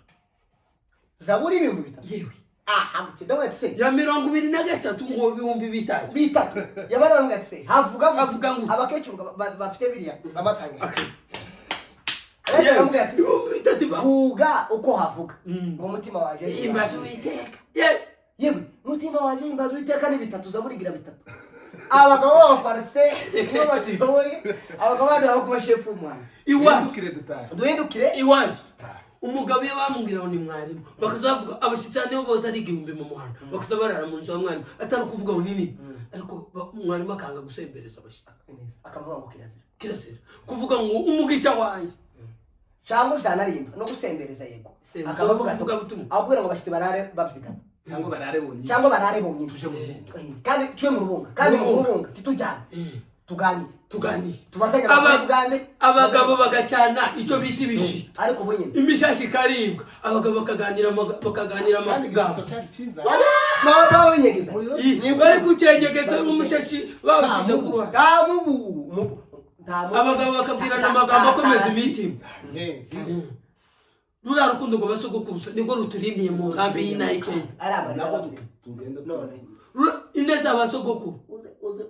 Zaburi 3000. Yewe. Aha gutya se Ya 23 ngo 3000. Bitatu yabarambwira ati se havuga ngo Havuga ngo. Abakecuru bafite biriya bamatanya. Yewe, yaramubwira ati se, 3000 vuga uko havuga ngo umutima waje himbaza Uwiteka. Yewe. Yewe, mutima wanje himbaza Uwiteka ni bitatu, Zaburi igira bitatu. Abagabo b'abafarise nibo batuyoboye, abagabo bandi baba kuba shefu w'umwana. Iwacu. Duhindukire dutahe. Duhindukire. Iwacu umugabo iyo bamubwira ngo ni mwarimu, bakazavuga abashyitsi nibo bose ari 1000 mu muhanda, bakaza barara mu nzu ya mwarimu, atari ukuvuga ngo nini, ariko mwarimu akanga gusembereza abashyitsi. Akavuga ngo kirazira. Kirazira kuvuga ngo umugisha wanjye. Cyangwa byanarimba no gusembereza, yego. Senzo Akaba avuga ati vugabutumwa. Ababwira ngo abashyitsi barare babyigana. Cyangwa barare bonyine. Cyangwa barare bonyine. Tuje mu rubunga. Kandi tube mu rubunga, kandi mu Mu rubunga. rubunga titujyane. Tuganire. Tuganire. Tubazanye amakuru. Abagabo bagacana icyo bita ibishito. Ariko bo nyine imishashi ikaribwa, abagabo bakaganira bakaganira Kandi amagambo. igishito cyari cyiza. Nawe winyegeza. Bari kucyenyegeza nk'umushashi bawushyize ku ruhande. Nta mubu nta mubu. Abagabo bakabwirana amagambo akomeza imitima. Ngenzi. Ruriya rukundo ngo basogokuruza nirwo ruturindiye mu nkambi y'inayikenya. Ari amarira Nabo y'ababyeyi. tugenda. None Ineza abasogokuru. Uzi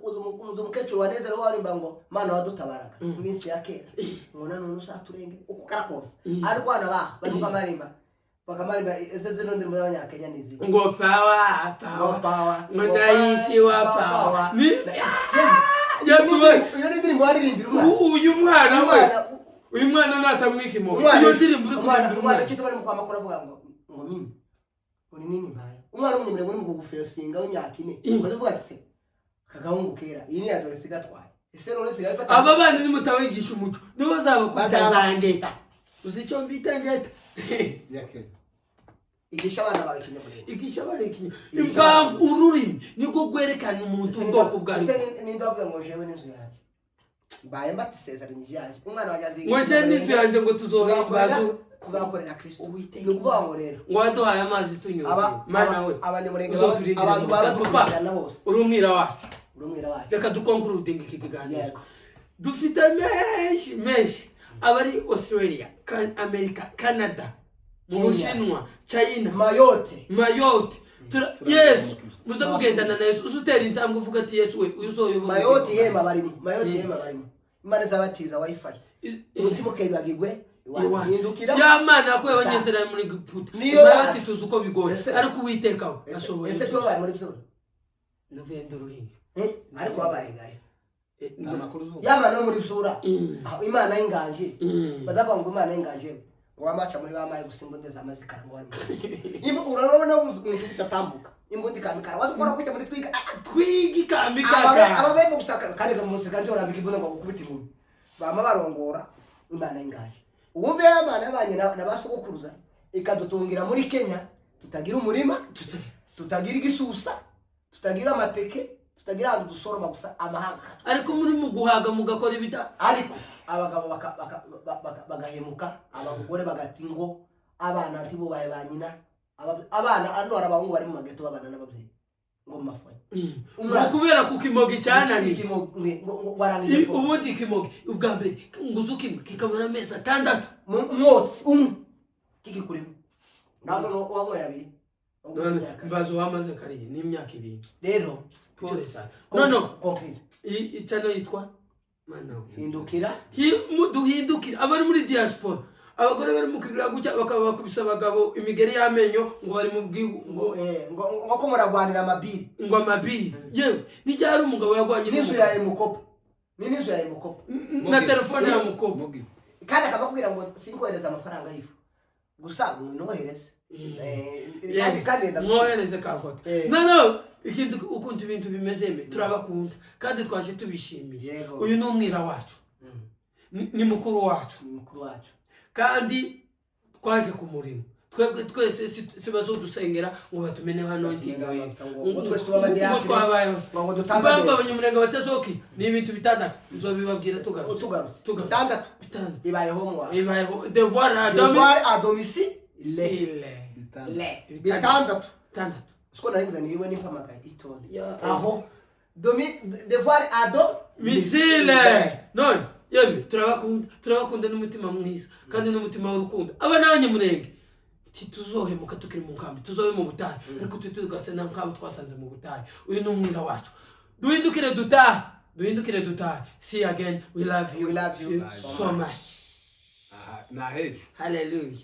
umukecuru wanezero warimba ngo mana wadutabaraga mu minsi ya kera, ngo nanone uzaturenge uko karakonsa, ariko hano baha bari kamarimba bakamarimba. Ese zino ndirimbo z'abanyakenya ni izihe? Ngo power, ngo power, power, ngo ndayishiwa power ni yatubaye. Iyo ni indirimbo waririmbira umwana. Uyu mwana we, Umwana uyu mwana natamwika imogo. Umwana Iyo ndirimbo uri umwana kuririmbira umwana umwana. Icyo bari mu kwa makuru avuga ngo mimi uri nini mbaya, umwana w'umunyamurenge uri mu kugufesinga w'imyaka 4, ukaza ati se akagahungu kera, iyi ni ya dore sigatwaye ese none sigaye ifata. Aba bana nimutabigisha umuco nibo bazabakubita. Bazaba- Za ngeta, uzi icyo mbita ngeta? Ya Kenya. Igisha abana bawe ikinyamurenge. Igisha abana Igisha impamvu ururimi niko rwerekana umuntu ubwoko bwawe. Ese ninde wavuga ngo jewe n'inzu yanjye mbaye mbatisezeranyije yanjye, umwana wanjye aziga Ngo nje n'inzu yanjye ngo tuzohimbaza tuzakorera Kristo. Uwiteka. Ni ukuvuga ngo rero Ngo waduhaye amazi tunyoye. Mana we, abanyamurenge uzoturindire abantu mu baba butaka. Papa, dukurikirana bose. Uri umwira wacu. Uri umwira wacu. Reka dukonkurudinga iki kiganiro. Yego. Dufite menshi menshi abari Australia, America, Canada, mu Kenya. Bushinwa, China, Mayotte. Mayotte. Yesu muze kugendana na Yesu, uze utera intambwe uvuga ati Yesu we, uyu uzoyoboye. Mayotte yema barimo, Mayotte yema barimo. Imana izabatiza wifi, umutima ukibagirwe. Iwanyu. Hindukira. Ya Mana yakuye abanyeserayi muri Egiputa. Niyo Mayotte yacu. tuzi uko bigoye, ariko Uwiteka we ashoboye. Ese tubabaye muri byo? Navuye ndi uruhinja. Eh, ariko wabaye gahe? Nta makuru zuba. Ya Mana yo muri sura, aho Imana y'inganje, bazavuga ngo Imana y'inganje ngo wamaca muri bamaye gusa imbunda zamazikara ngo wari imbu urabona umuntu utatambuka imbunda ikamikara waza ukora kujya muri twiga. Twiga ikamikaka. Ababe mu gusaka kandi mu musika njo rambika imbunda ngo gukubita inkumi bama barongora. Imana y'inganje uwumve ya Mana yabanye na ba sogokuruza ikadutungira muri Kenya tutagira umurima, tutagira igisusa, tutagira amateke, tutagira ahantu dusoroma, gusa amahanga Ariko muri mu guhaga mugakora ibida. Ariko abagabo bagahemuka, abagore bagata ingo, abana ntibubahe ba nyina. Abana hano hari abahungu bari mu mageto babana n'ababyeyi ngo mu mafoye. Ngo kubera kuko imogi cyananiye. Ngo barangije fo. Ubundi ikimogi ubwa mbere ngo uze ukimwe kikamara amezi 6. Umwotsi umwe kikikurimo ngaho noneho wanyweye abiri ubwo None imyaka. mbaza uwamaze kariya ni imyaka 7. Rero Pole sana. No. Conclude. Icano yitwa Mana we. Hindukira. Duhindukire abari muri diaspora, abagore bari mu kigira gutya bakaba bakubise abagabo imigeri y'amenyo ngo bari mu bwigu Ngo ngo ko muragwanira amabiri. Ngo amabiri yewe nijya hari umugabo yarwanye n'inzu ya emukopa ni n'inzu ya emukopa. Na telefone ya mukobwa. Mugi. Kandi akabakubwira ngo sinkohereza amafaranga y'ifu gusa nwohereze. Kandi ndagushimira. Mwohereze kankota. No ikindi ukuntu ibintu bimeze mbe turabakunda kandi twaje tubishimiye. Yego. Uyu ni umwira wacu, ni mukuru wacu. Ni mukuru wacu. Kandi twaje ku murimo twebwe twese si bazodusengera ngo batumene hano Batumene ngingo amavuta ngo twese tuba abadiyakire. ngo twabayeho. Ngo dutange Impamvu amezi. abanyamurenge batazoki ni ibintu bitandatu nzobibabwira tugarutse. Tugarutse. Tugarutse. Bitandatu. Bitandatu. Bibayeho mu wawe. Bibayeho devoir à Devoir à domicile. domicile. Bitandatu. Le bitandatu. Bitandatu. Siko naringiza niwe nimpamagaye itonde. Ya. Aho domi devoir à do misile none yemwe turabakunda, turabakunda n'umutima mwiza kandi n'umutima w'urukundo. Aba n'abanyamurenge ntituzohemuka tukiri mu nkambi, tuzobe mu butayu ariko tugase na nk'abo twasanze mu butayu. Uyu ni umwira wacu, duhindukire dutahe, duhindukire dutahe. See you again, we love you. We love you so much. Aha, ni ahejo. Hallelujah.